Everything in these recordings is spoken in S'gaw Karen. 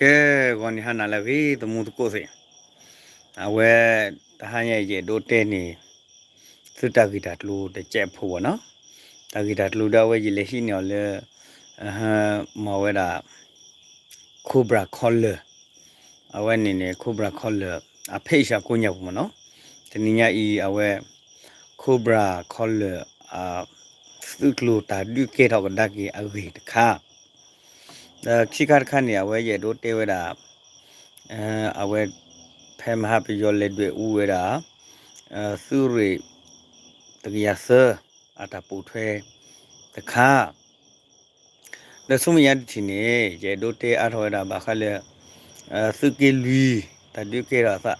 ကဲ ဂီၤနံၤဟါနၤလၢအဂ့ၤ သမူသကိးသ့ၣ်, အဝဲ တဟါညါအံၤ ယအဲၣ်ဒိးတဲန့ၣ် သုတၢ်ဂ့ၢ်တၢ်ကျိၤတစဲးဖိဘၣ်နီၤ, တၢ်ဂ့ၢ်တၢ်ကျိၤဒီးအဝဲယလဲၤဟံးန့ၢ်အီၤလၢ မၤဝဲဒၣ် Cobra Collar, အဝဲန့ၣ်န့ၣ် Cobra Collar အ page အကိးညါပူၤမ့ၢ်နီၤ, တနံၤညါအံၤ အဝဲ Cobra Collar အ သုးကျိၤတၢ်ဒုးကဲထီၣ်ကဒါက့ၤအဂ့ၢ်တခါ ဒီးခံခါတခါန့ၣ် အဝဲယအဲၣ်ဒိးတဲဝဲဒၣ် အဝဲ ဖဲမဟါပယီၤလဲၤဒွဲၣ်အူဝဲဒၣ် သုးရ့ၣ် တကယၤသၢ အတၢ်ပိာ်ထွဲတခါ ဒီးဆူမဲာ်ညါတထံၣ်န့ၣ် ယအဲၣ်ဒိးတဲအါထီၣ်ဝဲဒၣ်ဘၣ်ဃးလၢ သုးက့လွံၢ် တၢ်ဒုးကဲထီၣ်အသး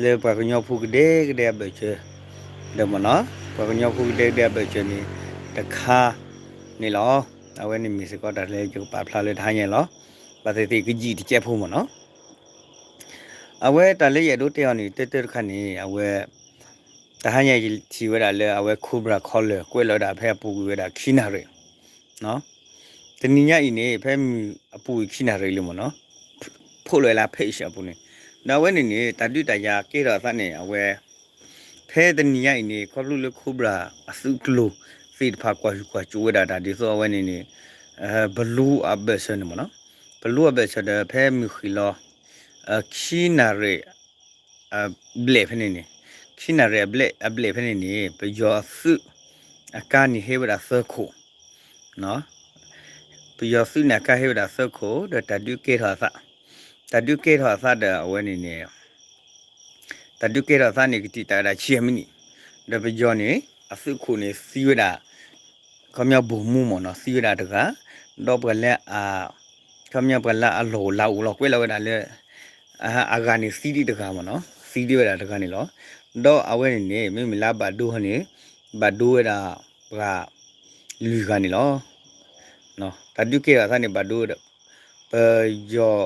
လၢပှၤကညီဖိကဒဲကဒဲအဘၢၣ်စၢၤ ဒီးမ့ၢ်နီၤ ပှၤကညီဖိကဒဲကဒဲအဘၢၣ်စၢၤန့ၣ် တခါန့ၣ်လီၤ. အဝဲန့ၣ်မ့ၢ်စ့ၢ်ကီးတၢ်လၢယကပာ်ဖျါလၢတဟါညါလီၤ. ဘၣ်သ့ၣ်သ့ၣ်ကယံာ်တစဲးဖိမ့ၢ်နီၤ အဝဲတၢ်လၢယအဲၣ်ဒိးတဲအီၤန့ၣ် တၢတၢတခါန့ၣ် အဝဲ တဟါညါယထံၣ်ဝဲဒၣ်လၢအဝဲ Cobra Collar ကွဲးလီၤဝဲဒၣ်ဖဲအပူၤကွံာ်ဝဲဒၣ်ခံနၣ်ရံၣ် တနံၤညါအံၤန့ၣ် ဖဲမုၢ်အပူၤကွံာ်ခံနၣ်ရံၣ်လံမ့ၢ်နီၤ ဖီၣ်လီၤဝဲလၢ page အပူၤန့ၣ် ဒီးအဝဲန့ၣ်န့ၣ် တၢ်ဒုးတၢ်ယၤကဲထီၣ်အသးန့ၣ် အဝဲ ဖဲတနံၤညါအံၤန့ၣ် ခီဖျိလၢ Cobra အသုးကျိၤသ့ၣ်တဖၣ်ကွၢ်ဟုၣ်ကွၢ်စူၣ်ဝဲဒၣ်တၢ်ဒ်သိးအဝဲန့ၣ်န့ၣ် ပလူအဘၢၣ်စၢၤန့ၣ်မ့ၢ်နီၤ ပလူအဘၢၣ်စၢၤဒီးဖဲမုၢ်ဃ့ၢ်လီၤ ခံနၣ်ရံၣ် အဘျဲၣ်ဖဲန့ၣ်န့ၣ် ခံနၣ်ရံၣ်အဘျဲၣ်ဖဲန့ၣ်န့ၣ် ပယီၤအသုး အကါန့ၣ်ဟဲဝဲဒၣ်သၢခိၣ် ပယီၤသုးန့ၣ်အကါဟဲဝဲဒၣ်သၢခိၣ် ဒီးတၢ်ဒုးကဲထီၣ်အသး တၢ်ဒုးကဲထီၣ်အသးဒီးအဝဲန့ၣ်န့ၣ် တၢ်ဒုးကဲထီၣ်အသးန့ၣ် ကတံာ်တာ်ဝဲဒၣ်ဆံအမံးနံး ဒီးပယီၤန့ၣ် အသုးခိၣ်န့ၣ်သံဝဲဒၣ် ခီပညီဗိုလ်မှူးမ့ၢ်နီၤ သံဝဲဒၣ်တဂၤ ဒီးပှၤလၢ ခီပညီပှၤလၢအလီၢ်အိၣ်လၤအိၣ်လီၤ ကွဲးလီၤဝဲဒၣ်လၢ အဂၤန့ၣ်သံဒံးတဂၤမ့ၢ်နီၤ သံဒံးဝဲဒၣ်တဂၤန့ၣ်လီၤ. ဒီးအဝဲန့ၣ်န့ၣ် မ့မ့ၢ်လၢအဘၣ်ဒိဟီန့ၣ် ဘၣ်ဒိဝဲဒၣ်ပှၤ လွံၢ်ဂၤန့ၣ်လီၤ. တၢ်ဒုးကဲထီၣ်အသးန့ၣ် ဘၣ်ဒိဝဲဒၣ် ပယီၤ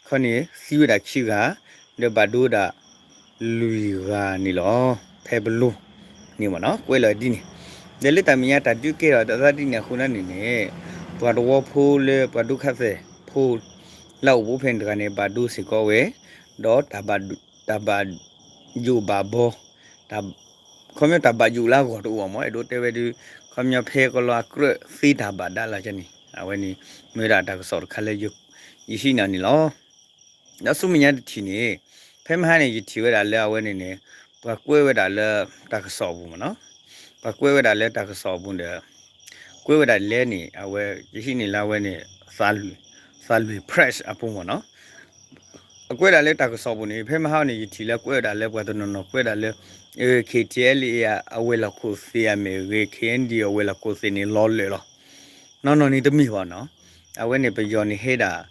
ခီန့ၣ် သံဝဲဒၣ်ခံဂၤ ဒီးဘၣ်ဒိဝဲဒၣ် လွံၢ်ဂၤန့ၣ်လီၤ. ဖဲပလူန့ၣ်မ့ၢ်နီၤ ကွဲးလီၤဒ်န့ၣ် ဒီးလၢတၢ်မဲာ်ညါတၢ်ဒုးကဲထီၣ်အသးဒ်န့ၣ်အဃိသတးန့ၣ်န့ၣ် ပှၤသဝီဖိလၢပှၤဒုက္ခသည်ဖိ လၢအအိၣ်ဘူးဖဲန့ၣ်တဂၤန့ၣ် ဘၣ်ဒိစ့ၢ်ကီးဝဲ ဒီး တၢ်ဘၣ်ယိၣ်ဘၣ်ဘီ ခီပညီတၢ်ဘၣ်ယိၣ်လၢအဂီၢ်တအိၣ်ဘၣ်မ့ၢ် အဲၣ်ဒိးတဲဝဲဒၣ် ခီပညီဖဲကလီအကြၢးသ့တၢ်ဘၣ်ဒါလၢကန့ၣ် အဝဲန့ၣ် မ့ၢ်ဝဲဒၣ်တၢ်ကစီၣ်တခါလၢ ယဟံးန့ၢ်န့ၣ်လီၤ. ဒီးဆူမဲာ်ညါတထံၣ်န့ၣ် ဖဲမဟါန့ၣ် ယထံၣ်ဝဲဒၣ်လၢအဝဲန့ၣ်န့ၣ် ပှၤကွဲးဝဲဒၣ်လၢတၢ်ကစီၣ်အပူၤမ့ၢ်နီၤ, ပှၤကွဲးဝဲဒၣ်လၢတၢ်ကစီၣ်အပူၤဒီး ကွဲးဝဲဒၣ်လဲၣ်န့ၣ် အဝဲ ယဟံးန့ၢ်လၢအဝဲန့ၣ် သးလွံၢ် သးလွံၢ် press အပူၤမ့ၢ်နီၤ. အကွဲးဒၣ်လၢတၢ်ကစီၣ်ပူၤန့ၣ် ဖဲမဟါန့ၣ် ယထံၣ်လၢကွဲးဝဲဒၣ်လၢပှၤတနီၤနီၤကွဲးဒၣ်လၢ KTLA အဝဲၤလီၢ်ခိၣ်သ့ၣ်အမ့ၢ်ဂ့ၤ KNDO အဝဲၤလီၢ်ခိၣ်သ့ၣ်န့ၣ် လီၤလၢာ်လီၤ. နီၢ်နီၢ်န့ၣ်တမ့ၢ်ဘၣ်နီၤ. အဝဲန့ၣ်ပယီၤန့ၣ်ဟဲဒၣ်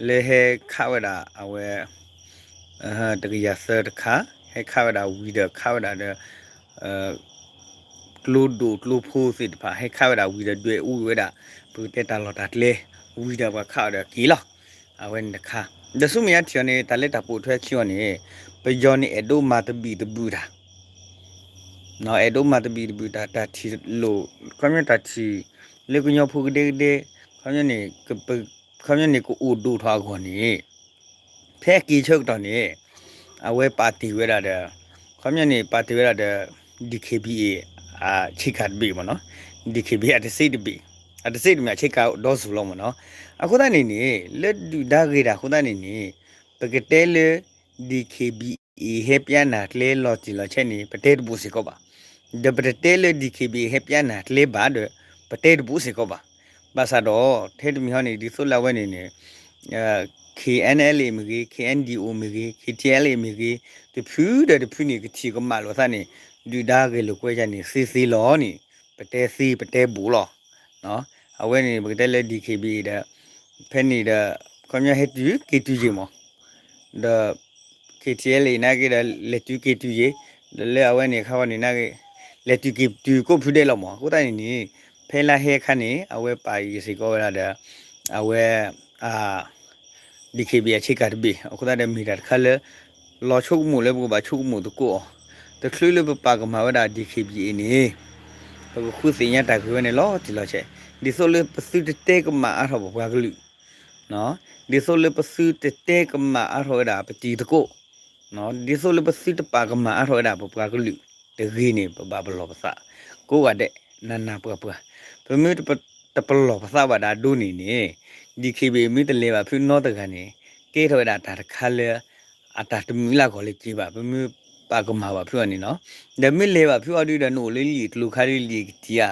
လၢဟဲခးဝဲဒၣ်အဝဲ တကယၤသၢတခါ, ဟဲခးဝဲဒၣ်ဝံၤဒီးခးဝဲဒၣ်ဒီး ကျိဒိၣ်ကျိဖိသ့ၣ်တဖၣ် ဟဲခးဝဲဒၣ်ဝံၤဒီးဒွဲၣ်အူဝဲဒၣ် ပကတဲတၢ်လီၢ်တၢ်ကျဲ ဝံၤဒီးပှၤခးအီၤဒီးက့ၤလီၤ. အဝဲန့ၣ်တခါ ဒီးဆူမဲာ်ညါထံၣ်အီၤန့ၣ် တၢ်လၢတၢ်ပိာ်ထွဲခံအီၤန့ၣ် ပယီၤန့ၣ်အဲၣ်ဒိးမၤတဘံၣ်တဘုၣ်တၢ် အဲၣ်ဒိးမၤတဘံၣ်တဘုၣ်တၢ် တၢ်ထံၣ်လိာ် ခီပညီတၢ်ထံၣ် လၢကညီဖိကဒဲကဒဲ ခီပညီန့ၣ် ခီပညီန့ၣ်ကအိၣ်ဒိၣ်ထီၣ်အဂီၢ်န့ၣ် ဖဲအက့ၤဆၢကတီၢ်န့ၣ် အဝဲပာ်တ့ၢ်ဝဲဒၣ်ဒီး ခီပညီန့ၣ် ပာ်တ့ၢ်ဝဲဒၣ်ဒီး DKBA အဆ့ကၤတဘ့ၣ်မ့ၢ်နီၤ, DKBA အတစ့တဘ့ၣ် အတစ့တမ့ၢ်အဆ့ကၤဒီစူၤလီၤမ့ၢ်နီၤ. အဃိသတးန့ၣ်န့ၣ် လၢဒုၣ်ဒါဂ့ၤတၢ်အဃိသတးန့ၣ်န့ၣ် ပကတဲလၢ DKBA ဟဲပျးနၤကျဲလီၤတံၢ်လီၤဆဲးန့ၣ် ပတဲတဘူးစ့ၢ်ကီးဘၣ်. ဒီးပတတဲလၢ DKBA ဟဲပျးနၤကျဲဘၣ်ဒီး ပတဲတဘူးစ့ၢ်ကီးဘၣ်. ဘၣ်ဆၣ်ဒီး ထဲတမံၤဟီန့ၣ် ဒ်သိးလၢအဝဲန့ၣ်န့ၣ် KNLA မ့ၢ်ဂ့ၤ, KNDO မ့ၢ်ဂ့ၤ, KTLA မ့ၢ်ဂ့ၤ, တဖုဒီးတဖုန့ၣ် ကထံၣ်ကမၣ်လိာ်သးန့ၣ် ဒုၣ်ဒါဂဲၤလိာ်ကွဲယါန့ၣ် သ့သ့လီၤန့ၣ် ပတဲသ့ပတဲဘူးလီၤ. အဝဲန့ၣ် ပကတဲလၢ DKBA ဒီး ဖဲန့ၣ်ဒီး ခီပညီဟဲတုၤက့ၤတုၤယ့ၤမး ဒီး KTLA နာ်က့ဒီး လဲၤတုၤက့ၤတုၤယ့ၤ, ဒီးလၢအဝဲန့ၣ်ခါဝဲန့ၣ်နာ်က့ လဲၤတုၤက့ၤတုၤကိးဖုဒဲးလီၤမး. အဃိသတးန့ၣ်န့ၣ် ဖဲလၢဟဲခါန့ၣ် အဝဲပာ်ဃုာ်စ့ၢ်ကီးဝဲဒၣ်ဒီး အဝဲ DKBA အဆ့ကၤတဘ့ၣ် အဃိသတးဒီးမ့ၢ်တၢ်တခါလၢ လီၤဆိကမိၣ်လၢပကဘၣ်ဆိကမိၣ်သကိးအီၤ, တချုးလၢပပာ်ကမၣ်ဝဲဒၣ် DKBA န့ၣ် ပကဃုသ့ၣ်ညါတၢ်ဂ့ၢ်ဝဲန့ၣ်လီၤတံၢ်လီၤဆဲး, ဒ်သိးလၢပသုတတဲကမၣ်အါထီၣ်ပပှၤကလုာ် ဒ်သိးလၢပသုတတဲကမၣ်အါထီၣ်ဝဲဒၣ်ပတံၤသကိး, ဒ်သိးလၢပသုတပာ်ကမၣ်အါထီၣ်ဝဲဒၣ်ပပှၤကလုာ်တဂ့ၤန့ၣ် ပဘၣ်ပလီၢ်ပသး ကိးဂၤဒဲး နးနးပှၤပှၤ, ပမ့ၢ်တပလီၢ်ပသးဘၣ်ဒၣ်ဒိန့ၣ်န့ၣ် ဒံၣ်ခ့ဘ့ၣ် မ့ၢ်တလဲၤဘၣ်ဖုနီတဂၤန့ၣ် ကဲထီၣ်ဝဲဒၣ်တၢ်တခါလၢ အတၢ်တမုာ်လၢအဂီၢ်လၢၤက့ၤဘၣ် ပမ့ၢ်ပာ်ကမၣ်ဘၣ်ဖုအီၤန့ၣ်နီၤ, ဒီးမ့ၢ်လဲၤဘၣ်ဖုအီၤဒုဒီး နအိၣ်လၢလံာ်ကျိၤခါဒု လံာ်ကတံၤဧါ,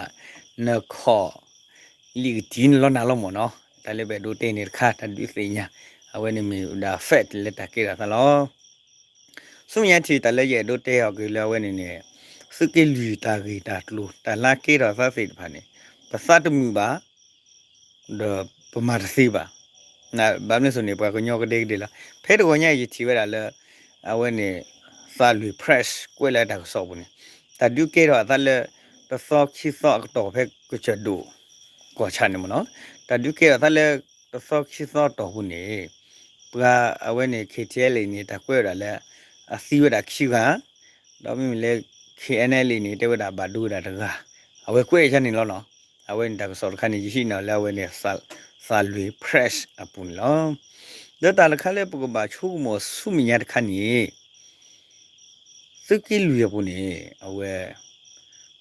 နခီၣ် လံာ်ကတံၤန့ၣ်လီၤနၤလီၤမၢ်နီၤ, တၢ်လၢပအဲၣ်ဒိးတဲန့ၣ်တခါ တၢ်ဒုးသ့ၣ်ညါ, အဝဲန့ၣ်မ့ၢ်ဝဲဒၣ် fact လၢတၢ်ကဲထီၣ်သးလီၤ. ဆူမဲာ်ညါထံး တၢ်လၢယအဲၣ်ဒိးတဲအီၤက့ၤလၢအဝဲန့ၣ်န့ၣ် သုးက့လွံၢ်တၢ်ဂ့ၢ်တၢ်ကျိၤ တၢ်လၢကဲထီၣ်သးသ့ၣ်တဖၣ်န့ၣ် ပသးတမုာ်ဘၣ် ဒီးပမၤတသ့ဘၣ်. ဘၣ်မနုၤအဃိန့ၣ် ပှၤကညီကဒဲကဒဲလီၤ. ဖဲတဂီၤညါအံၤ ယထံၣ်ဝဲဒၣ်လၢ အဝဲန့ၣ် သးလွံၢ် press ကွဲးလၢတၢ်ကစီၣ်ပူၤန့ၣ် တၢ်ဒုးကဲထီၣ်အသးလၢ တသီခံသီအကတီၢ်ဖဲကစၢၢ်ဒိၣ် ကီၢ်ဆၣ်န့ၣ်မၢ်နီၤ, တၢ်ဒုးကဲထီၣ်အသးလၢ တသီခံသီအတီၢ်ပူၤန့ၣ် ပှၤအဝဲန့ၣ် KTLA န့ၣ် တၢ်ကွဲးဝဲဒၣ်လၢ အသံဝဲဒၣ်ခံဂၤ ဒီးမ့မ့ၢ်လၢ KNLA န့ၣ် တဲဝဲဒၣ်ဘၣ်ဒိဝဲဒၣ်တဂၤ, အဝဲကွဲးအံၤန့ၣ်လီၤနီၤ. အဝဲန့ၣ်တၢ်ကစီၣ်တခါန့ၣ် ယဟံးန့ၢ်လၢအဝဲန့ၣ် သးလွံၢ် press အပူၤန့ၣ်လီၤ. ဒီးတၢ်တခါလၢပကဘၣ်ဆိကမိၣ်ဆူမဲာ်ညါတခါန့ၣ် သုးက့လွံၢ်အပူၤန့ၣ် အဝဲ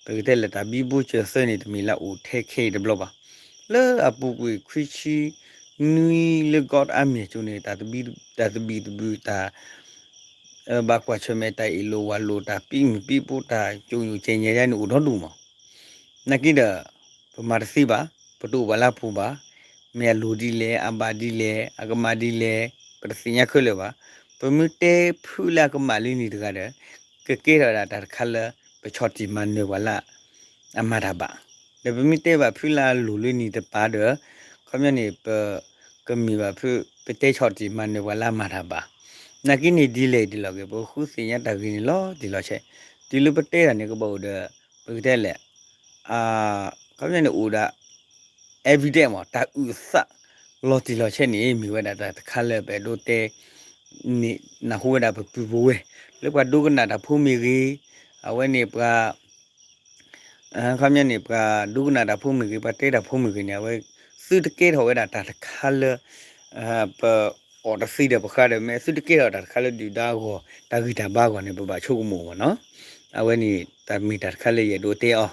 ပကတဲလၢတၢ်ဘံဘူစၢၤသၢန့ၣ် တမ့ၢ်လၢအအိၣ်ထဲခဲအံၤတဘျီဘၣ်. လၢအပူၤကွံာ်ခွံဆံနွံလၢ ကီၢ်အါမ့ၢ်ကၠိန့ၣ် တၢ်သဘံၣ်သဘုၣ် တၢ် ဘၣ်ကွၢ်ဆၢၣ်မဲာ်တၢ်အ့ၣ်လိာ်ဝါလိာ် တၢ်ပံးမုၢ်ပံးပိး တၢ်ကၠိညိၣ်ကဲညါယါန့ၣ်အိၣ်ဒီဒူၣ်မး. နာ်က့ဒီး ပမၤတသ့ဘၣ်, ပတအိၣ်ဘၣ်လၢအပူၤဘၣ်, မ့ၢ်အလိၣ်ဒ်လဲၣ် အဘၣ်ဒ်လဲၣ် အကမၣ်ဒ်လဲၣ် ပတသ့ၣ်ညါခဲလၢာ်ဘၣ်. ပမ့ၢ်တဲဖုလၢအကမၣ်လၢနံၤတဂၤဒီး ကကဲထီၣ်ဒၣ်တၢ်တခါလၢ ပဆီၣ်တံၢ်မၤနၢၤပှၤလၢ အမၤတၢ်ဘၣ်. ဒီးပမ့ၢ်တဲဘၣ်ဖုလၢအလိၣ်လၢနံၤတပၤဒီး ခီပညီန့ၣ် ပကမ့ၢ်ဘၣ်ဖု ပတဲဆီၣ်တံၢ်မၤနၢၤပှၤလၢအမၤတၢ်ဘၣ်. နာ်က့န့ၣ်ဒ်လဲၣ်ဒ်လဲၣ်ဂ့ၤ ပဃုသ့ၣ်ညါတၢ်ဂ့ၢ်န့ၣ်လီၤတံၢ်လီၤဆဲး, တုၤလၢပတဲတၢ်န့ၣ် ကဘၣ်အိၣ်ဒီး ပကတဲလဲၣ် ခီပညီန့ၣ်အိၣ်ဒီး evidence မး တၢ်အုၣ်အသးလီၤတံၢ်လီၤဆဲးန့ၣ် မ့ၢ်ဝဲဒၣ်တၢ်တခါလၢပအဲၣ်ဒိးတဲ န့ၣ် နၢ်ဟူဝဲဒၣ်ပပုၢ်ပဝဲၢ် လၢပှၤဒိကနၣ်တၢ်ဖိမ့ၢ်ဂ့ၤ, အဝဲန့ၣ်ပှၤ ခီပညီန့ၣ် ပှၤဒိကနၣ်တၢ်ဖိမ့ၢ်ဂ့ၤ ပှၤတဲတၢ်ဖိမ့ၢ်ဂ့ၤန့ၣ် အဝဲ သုတကဲထီၣ်ဝဲဒၣ်တၢ်တခါလၢ ပအီၣ်တသ့ဒီးပဃါဒီး မ့ၢ်သုတကဲထီၣ်တၢ်တခါလၢဒုၣ်ဒါအဂီၢ် တၢ်ဂံၢ်တၢ်ဘါအဂီၢ်န့ၣ် ပဘၣ်ဆိကမိၣ်မၢ်နီၤ. အဝဲန့ၣ်တၢ်မ့ၢ်တၢ်တခါလၢယအဲၣ်ဒိးတဲအီၤ,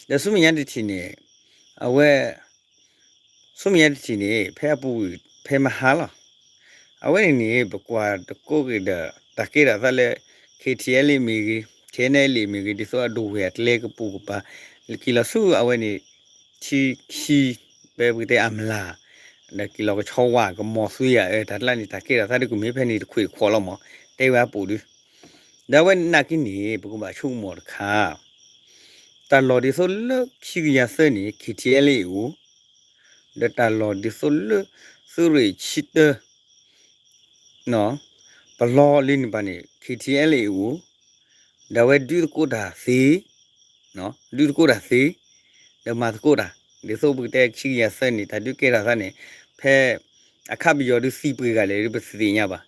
ဒီးဆူမဲာ်ညါတထံၣ်န့ၣ် အဝဲ ဆူမဲာ်ညါတထံၣ်န့ၣ် ဖဲအပူၤကွံာ် ဖဲမဟါလီၤ. အဝဲန့ၣ်န့ၣ် ပကွၢ်တကိးက့ၤဒီး တၢ်ကဲထီၣ်သးလၢ KTLA မ့ၢ်ဂ့ၤ KNLA မ့ၢ်ဂ့ၤ ဒ်သိးအဒိၣ်ဝဲၢ်အကျဲကပူၤကပၤ က့ၤလီၤဆူအဝဲန့ၣ် ထံခံ ဖဲပကတဲအမျၢ် ဒီးက့ၤလီၤကဆီဝါ ကမီၤသွံယၤအၢ တၢ်ကျါန့ၣ် တၢ်ကဲထီၣ်သးဒ်ကမ့ၢ်ဖဲန့ၣ်တခွံၣ်တခွါလီၤမး တဲဝဲအပူၤဒု ဒီးအဝဲနာ်က့န့ၣ် ပကဘၣ်ဆိကမိၣ်တခါ တၢ်လီၢ်ဒ်သိးလၢခံကယၤသၢန့ၣ် KTLA အိၣ်, ဒီးတၢ်လီၢ်ဒ်သိးလၢ သုးရ့ၣ်ဆံတၢ ပလီၢ်လၢန့ၣ်ပၤန့ၣ် KTLA အိၣ်, ဒီးအဝဲဒုးသကိးတၢ်သ့, ဒုးသကိးတၢ်သ့, ဒီးမၤသကိးတၢ် ဒ်သိးပကတဲခံကယၤသၢန့ၣ် တၢ်ဒုးကဲထီၣ်သးန့ၣ် ဖဲ အခးပယီၤဒုးသံပှဲၤဂၤလဲၣ်ဒုးပသ့ၣ်ညါဘၣ်.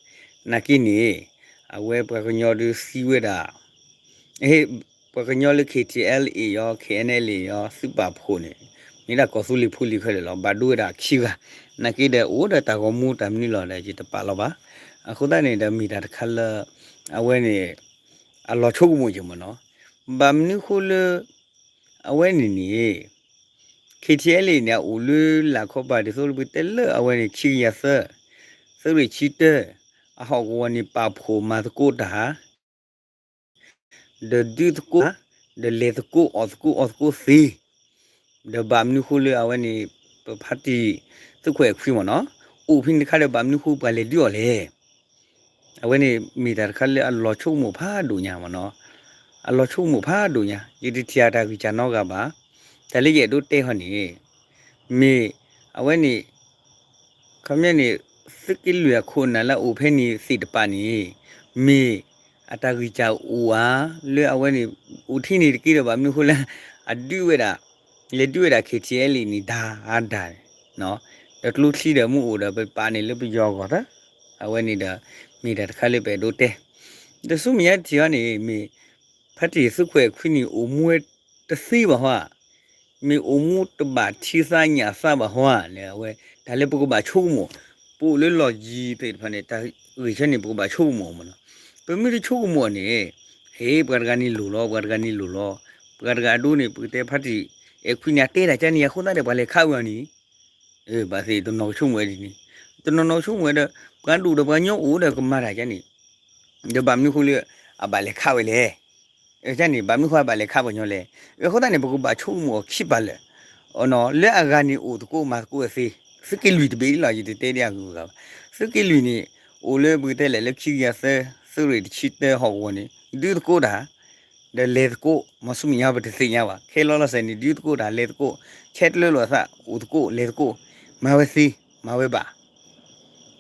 နာ်က့န့ၣ် အဝဲပှၤကညီဒုးသံဝဲဒၣ် ပှၤကညီလၢ KTLA အံၤ KNLA အံၤ သုးပာ်ဖှိၣ်န့ၣ် မ့ၢ်ဒၣ်ကီၢ်သူလ့ၤဖိလံၤခဲလၢာ်လီၤ. ဘၣ်ဒိဝဲဒၣ်ခံဂၤ နာ်က့ဒီးအိၣ်ဒီးတၢ်ဂီၤမူတၢ်မနုၤလီၤဒီး ယတပာ်လီၤဘၣ်. အဃိသတးန့ၣ်ဒီးမ့ၢ်တၢ်တခါလၢ အဝဲန့ၣ် အလီၤဆိကမိၣ်က့ၤမ့ၢ်နီၤ. ဘၣ်မနုၤဃိလၢ အဝဲန့ၣ်န့ၣ် KTLA န့ၣ် အအိၣ်လၢလၢ်ခီပၤဒ်သိးလၢပတဲလၢအဝဲန့ၣ် ခံကယၤသၢ သုးရ့ၣ်ဆံတၢ အဟီၣ်ကဝီၤန့ၣ် ပာ်ဖှိၣ်မၤသကိးတၢ် ဒီးဒုးသကိး ဒီးလဲၤသကိးအီၣ်သကိးအီသကိးသ့, ဒီးဘၣ်မနုၤဃိလၢအဝဲန့ၣ် ပဖါတံၢ်သုးခွဲးခွံမ့ၢ်နီၤ အိၣ်ဖဲန့ၣ်တခါဒီး ဘၣ်မနုၤဃိပှၤလဲၤဒုးအီၤလဲၣ်. အဝဲန့ၣ်မ့ၢ်တၢ်တခါလၢအလီၤဆိကမိၣ်ဖးဒိၣ်ညါမ့ၢ်နီၤ, အလီၤဆိကမိၣ်ဖးဒိၣ်ညါ ယတထံၣ်အတၢ်ဂံၢ်စၢ်နီတဂၤဘၣ်. တၢ်လၢယအဲၣ်ဒိးတဲဟီန့ၣ် မ့ၢ်အဝဲန့ၣ် ခီပညီန့ၣ် သုးက့လွံၢ်အခိၣ်အနၢ်လၢအအိၣ်ဖဲန့ၣ်သ့ၣ်တဖၣ်န့ၣ် မ့ၢ်အတၢ်ဂံၢ်စၢ်အိၣ်ဧါ, လၢအဝဲန့ၣ် အိၣ်ထဲန့ၣ်တက့ၢ်ဒီး ဘၣ်မနုၤဃိလၢ အဒုးဝဲဒၣ် လဲၤဒုးဝဲဒၣ် KTLA န့ၣ် ဒါဒါ ဒီးကျိချံဒီးမ့ၢ်အိၣ်ဒီး ပပာ်န့ၣ်လၢပယီၤအဂီၢ်သၢ, အဝဲန့ၣ်ဒီး မ့ၢ်တၢ်တခါလၢပအဲၣ်ဒိးတဲ, ဒီးဆူမဲာ်ညါတထံၣ်အံၤန့ၣ် မ့ၢ် ဖါတံၢ်သုးခွဲးခွံန့ၣ် အိၣ်မူဝဲတသ့ဘၣ်ဟီဧါ, မ့ၢ်အိၣ်မူတဘၣ်ထံသးညၣ်သးဘၣ်ဟီဧါန့ၣ် အဝဲ တၢ်လၢပကဘၣ်ဆိကမိၣ်, ပအိၣ်လၢလီၢ်ယံၤသ့ၣ်တဖၣ်န့ၣ် တၢ်ဂ့ၢ်ဆၢန့ၣ် ပကဘၣ်ဆိကမိၣ်မ့ၢ်နီၤ. ပမ့ၢ်တဆိကမိၣ်န့ၣ်, ဟ့ၣ် ပှၤတဂၤန့ၣ်လိၣ်လီၤ, ပှၤတဂၤန့ၣ်လိၣ်လီၤ, ပှၤတဂၤအဒိန့ၣ် ပကတဲဖါတံၢ်အဲၣ်ခွံန့ၣ် အတဲတၢ်ကန့ၣ် အဃိသတးဒီး ပှၤလဲၤခးဝဲအီၤန့ၣ် ဘၣ်သ့ၣ်တနီၤကဆိကမိၣ်ဝဲဒ်န့ၣ်, တနီၤနီၤကဆိကမိၣ်ဝဲဒီး ပှၤဒိၣ်ဒီးပှၤကညီအိၣ်ဒီးကမၤတၢ်ကန့ၣ်, ဒီးဘၣ်မနုၤဃိလၢ အဘၣ်လဲၤခးဝဲလဲၣ်, န့ၣ် ဘၣ်မနုၤဃိအဘၣ်လဲၤခးပှၤကညီလဲၣ်. အဃိသတးန့ၣ် ပကဘၣ်ဆိကမိၣ်အီၤခံပာ်လၢာ်, လၢအဂၤန့ၣ်အိၣ်သကိးမၤသကိးဝဲသ့, သုးက့လွံၢ်တဘ့ၣ်လီၤ ယတတဲဒ်အဂုၤအဂၤဘၣ်. သုးက့လွံၢ်န့ၣ် အိၣ်လၢပကတဲလဲၣ်လၢခံကယၤသၢ သုးရ့ၣ်တဆံတၢဟီၣ်ကဝီၤန့ၣ် ဒုးသကိးတၢ် ဒီးလဲၤသကိး, မ့ၢ်ဆူမဲာ်ညါပတသ့ၣ်ညါဘၣ်, ခဲလီၤလီၤစဲၤန့ၣ် ဒုးသကိးတၢ်လဲၤသကိး, ဆဲးတလၢလိာ်အသး အိၣ်သကိးလဲၤသကိး, မၤဝဲသ့, မၤဝဲဘၣ်.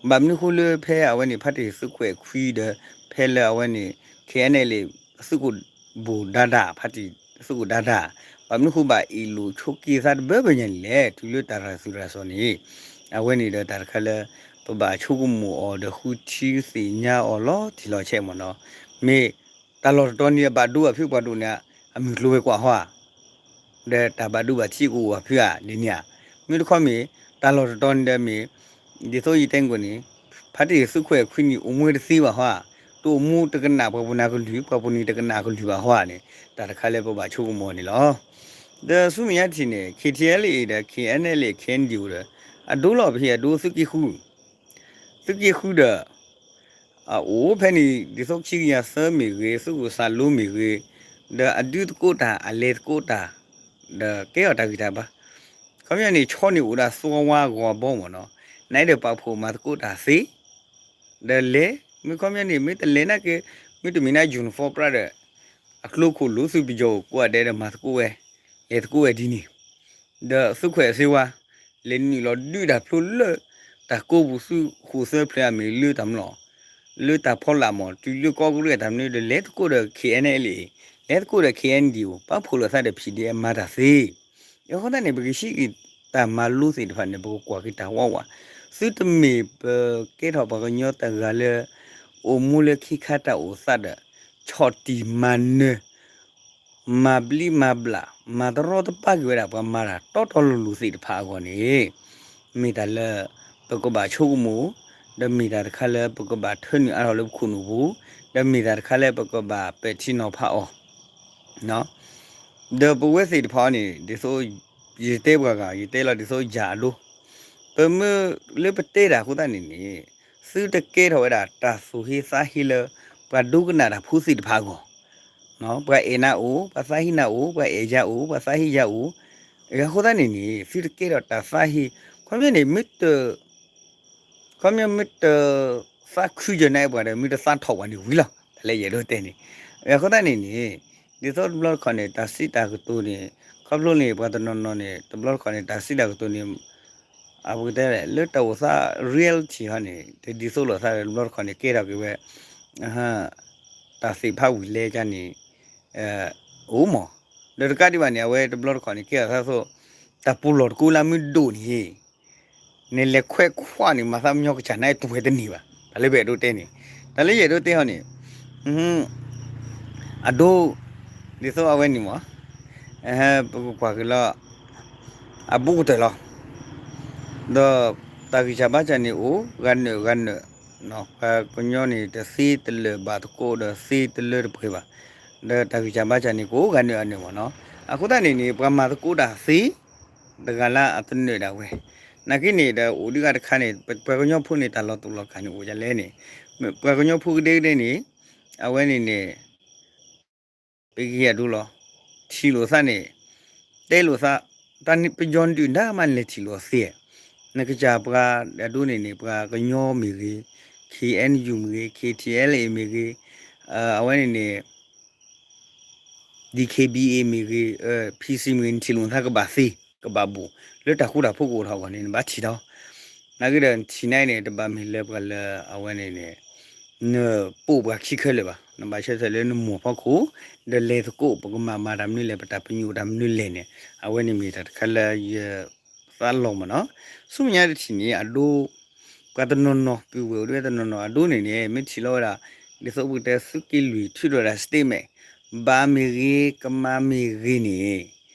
ဘၣ်မနုၤဃိလၢဖဲအဝဲန့ၣ် ဖါတံၢ်သုးခိၣ်အဲၣ်ခွံဒီး ဖဲလၢအဝဲန့ၣ် KNLA သုးခိၣ်ဘိၣ်ဒါဒါ, ဖါတံၢ်သုးခိၣ်ဒါဒါ, ဘၣ်မနုၤဃိဘၣ်အ့ၣ်လိာ်ဆိးက့သးတဘၢဘၢညါန့ၣ်လဲၣ်, တုၤလၢတၢ်ရၤသုးရၤစီၤန့ၣ်, အဝဲန့ၣ်ဒီးတၢ်တခါလၢ ပဘၣ်ဆိကမိၣ်အီၤဒီးဃုထံသ့ၣ်ညါအီၤလီၤတံၢ်လီၤဆဲးမ့ၢ်နီၤ. မ့ၢ်တၢ်လီၢ်တတီၤန့ၣ် အဘၣ်ဒိဘၣ်ဖုးပှၤဒိၣ်န့ၣ် အမုၢ်ကျိၤဝဲၤကွာ်ဟီဧါ ဒီးတၢ်ဘၣ်ဒိဘၣ်ထံးကအိၣ်ဘၣ်ဖုးဧါဒ်န့ၣ်ဧါ. မ့ၢ်တခီမ့ၢ် တၢ်လီၢ်တတီၤန့ၣ်ဒီးမ့ၢ် ဒ်သိးယတဲကွၢ်န့ၣ် ဖါတံၢ်သုးခိၣ်အဲၣ်ခွံန့ၣ် အိၣ်မူဝဲတသ့ဘၣ်ဟီဧါ, တအိၣ်မူတကနၣ်ပှၤပူၤနၤကလုၢ် ပှၤပူၤန့ၣ်တကနၣ်ကလုၢ်ဘၣ်ဟီဧါန့ၣ် တၢ်တခါလၢပဘၣ်ဆိကမိၣ်န့ၣ်လီၤ. ဒီးဆူမဲာ်ညါတထံၣ်န့ၣ် KTLA ဒီး KNLA KNDO ဒီး အဒိလီၤပဟံၣ်အဒိသုးက့ဃု သုးက့ဃုဒီး အအိၣ်ဖဲန့ၣ် ဒ်သိးခံကယၤသၢမ့ၢ်ဂ့ၤ သုးခိၣ်စၢ်လိမ့ၢ်ဂ့ၤ, ဒီးအဒုးသကိးတၢ် အလဲၤသကိးတၢ်, ဒီးကဲထီၣ်တၢ်ဂံၢ်တၢ်ဘါ, ခီပညီန့ၣ် ဆီန့ၣ်အိၣ်ဒၣ်သဝါဂီၤဘီမ့ၢ်နီၤ, နဒိးပာ်ဖှိၣ်မၤသကိးတၢ်သ့, ဒီးလဲၤ, မ့ၢ်ခီပညီန့ၣ် မ့ၢ်တလဲၤနာ်က့, မ့ၢ်တမ့ၢ်နာ် uniform ပြၣ်ဒီး အကျိခိၣ်လိၤသုးပယီၤအိၣ်ကိးဂၤဒဲးဒီးမၤသကိးဝဲ, လဲၤသကိးဝဲဒ်န့ၣ်, ဒီးသုးခွဲးအစ့ဝါ လဲၤနုာ်လီၤဒုးတၢ်ဖျိလၢ တၢ်ကိးပူၤသုးဃိၣ်သၢဖျၢၣ်အမ့ၢ်လၢတၢ်မလီၢ်, လၢတၢ်ဖီလာ်မ့ၢ် တုၤလၢကီၢ်ကရ့ၣ်အတၢ်မနုၤဒီး လဲၤသကိးဒီး KNLA, လဲၤသကိးဒီး KNDO ပာ်ဖှိၣ်လိာ်သးဒီး ဖံးဒ့အမၤတၢ်သ့, အဃိသတးန့ၣ် ပကဟံးက့ၤတၢ်မၤလိသ့ၣ်တဖၣ်န့ၣ် ပကကွၢ်က့ၤတၢ်ဝးဝး, သုတမ့ၢ်ပကဲထီၣ်ပှၤကညီတဂၤလၢ အိၣ်မူလၢခ့ခါတၢ်အိၣ်သးဒီး ဆီၣ်တံၢ်မၤနၢၤ မၤဘျံးမၤဘျး မၤတရီတပါက့ၤဝဲဒၣ်ပှၤမၤတၢ်တီတီလိၤလိၤသ့ၣ်တဖၣ်အဂီၢ်န့ၣ်, မ့ၢ်တၢ်လၢ ပကဘၣ်ဆိကမိၣ်, ဒီးမ့ၢ်တၢ်တခါလၢပကဘၣ်ထၢနုာ်အါထီၣ်လၢပခိၣ်နူာ်ပူၤ, ဒီးမ့ၢ်တၢ်တခါလၢပကဘၣ်ပဲာ်ထံနီၤဖးအီၤ ဒီးပဝဲသ့ၣ်တဖၣ်အံၤန့ၣ် ဒ်သိး ယတဲပှၤဂၤ ယတဲလီၤဒ်သိးယၤအဒိ, ပမ့ၢ်လၢပတဲတၢ်အဃိသတးန့ၣ်န့ၣ်, သုတကဲထီၣ်ဝဲဒၣ်တၢ်သူၣ်ဟ့သးဟ့လၢ ပှၤဒိကနၣ်တၢ်ဖိသ့ၣ်တဖၣ်အဂီၢ်, ပှၤအဲၣ်နၤအိၣ် ပှၤသးဟ့နၤအိၣ် ပှၤအဲၣ်ယၤအိၣ် ပှၤသးဟ့ယၤအိၣ်, အဃိသတးန့ၣ်န့ၣ် သုတကဲထီၣ်တၢ်သးဟ့, ခီပညီန့ၣ် မ့ၢ်တ ခီပညီမ့ၢ်တသးခုယၤနၤအဲၣ်ပှၤဒီး မ့ၢ်တသးထီၣ်ပှၤန့ၣ်ဝံၤလီၤ. တၢ်လၢယအဲၣ်ဒိးတဲန့ၣ်, အဃိသတးန့ၣ်န့ၣ်, ဒ်သိးတဘျီတခီၣ်န့ၣ် တၢ်စံးတၢ်ကတိၤန့ၣ်, ခီဖျိန့ၣ် ပှၤတနီၤနီၤန့ၣ် တဘျီတခီၣ်န့ၣ် တၢ်စံးတၢ်ကတိၤန့ၣ် အပကတဲလဲၣ် လၢတၢ်အိၣ်သး reality ဟီန့ၣ် တဒ်သိးလိာ်သးဒီး တဘျီတခီၣ်န့ၣ် ကဲထီၣ်က့ၤဝဲ တၢ်သ့ၣ်ဖးဝံၤလဲကန့ၣ် အိၣ်မး, ဒီးတကးဒံးဘၣ်န့ၣ် အဝဲတဘျီတခီၣ်န့ၣ် ကဲထီၣ်သးသိး တၢ်ပူၤလီၢ်တကိးလၢမ့ၢ်ဒိၣ်န့ၣ် နလဲၤခွဲးခွးန့ၣ် မၤသးမညီကစၢ်နါအဲၣ်တူၢ်ဝဲတန့ၢ်ဘၣ်. တၢ်လၢပအဲၣ်ဒိးတဲန့ၣ်, တၢ်လၢယအဲၣ်ဒိးတဲဟီန့ၣ် အဒိ ဒ်သိးအဝဲန့ၣ်မး ပကကွၢ်က့ၤလီၤ အဘူးကတၢၢ်လီၤ. ဒီးတၢ်ဂံၢ်စၢ်ဘါစၢ်န့ၣ်အိၣ်ဂၤနၢၤဂၤနၢၤ, ပှၤကညီန့ၣ် တသ့တလၢာ်ဘၣ်သကိးဒီးသ့တလၢတပှဲၤဘၣ်. ဒီးတၢ်ဂံၢ်စၢ်ဘါစၢ်န့ၣ် ကအိၣ်ဂၤနၢၤဂၤနၢၤမးနီၤ. အဃိသတးန့ၣ်န့ၣ် ပှၤမၤသကိးတၢ်သ့ တဂၤလၢအတနၢၤဒၣ်ဝဲ. နာ်က့န့ၣ်ဒီးအိၣ်ဒံးဂၤတခါန့ၣ် ပှၤကညီဖိန့ၣ် တၢ်လီၤတူာ်လီၤကာ်န့ၣ်အိၣ်ဒ်လဲၣ်န့ၣ်, ပှၤကညီဖိကဒဲကဒဲန့ၣ် အဝဲန့ၣ်န့ၣ် ပကဟ့ၣ်အဒိလီၤ. ထံၣ်လိာ်သးန့ၣ် တဲလိာ်သး တၢ်ပယီၤဒုၣ်ဒါမးလဲၤထံၣ်လိာ်သ့, နကစၢ်ပှၤဒ်န့ၣ်န့ၣ် ပှၤကညီမ့ၢ်ဂ့ၤ, KNU မ့ၢ်ဂ့ၤ, KTLA မ့ၢ်ဂ့ၤ, အဝဲန့ၣ်န့ၣ် DKBA မ့ၢ်ဂ့ၤ, PC မ့ၢ်ဂ့ၤ နထံၣ်လိာ်သးကဘၣ်သ့, ကဘၣ်ဘူး, လၢတၢ်ဃူတၢ်ဖိးကအိၣ်ထီၣ်အဂီၢ်န့ၣ် နဘၣ်ထံၣ်ဒီး နာ်က့ဒီးနထံၣ်န့ၣ်န့ၣ် တဘၣ်မ့ၢ်လၢပှၤလၢအဝဲန့ၣ်န့ၣ် နပိာ်ပှၤခံခဲလၢာ်ဘၣ်, နဘၣ်ဆၢထၢၣ်လၢနမိၢ်ဖီခိၣ်, ဒီးလဲၤသကိး ပကမၤမၤတၢ်မနုၤလဲၣ် ပတၢ်ပညိၣ်တၢ်မနုၤလဲၣ်န့ၣ် အဝဲန့ၣ်မ့ၢ်တၢ်တခါလၢယသးလီၤမးနီၤ. ဆူမဲာ်ညါတထံၣ်န့ၣ် အဒိ ပှၤတနီၤနီၤ ပုၢ်ဝဲၢ်အိၣ်ဒၣ်ဝဲတနီၤနီၤ အဒိန့ၣ်န့ၣ် မ့ၢ်ထံၣ်လီၤဝဲဒၣ် ဒ်သိးပကတဲသုးက့လွံၢ်ထုးထီၣ်ဝဲဒၣ် statement ဘၣ်မ့ၢ်ဂ့ၤ ကမၤမ့ၢ်ဂ့ၤန့ၣ်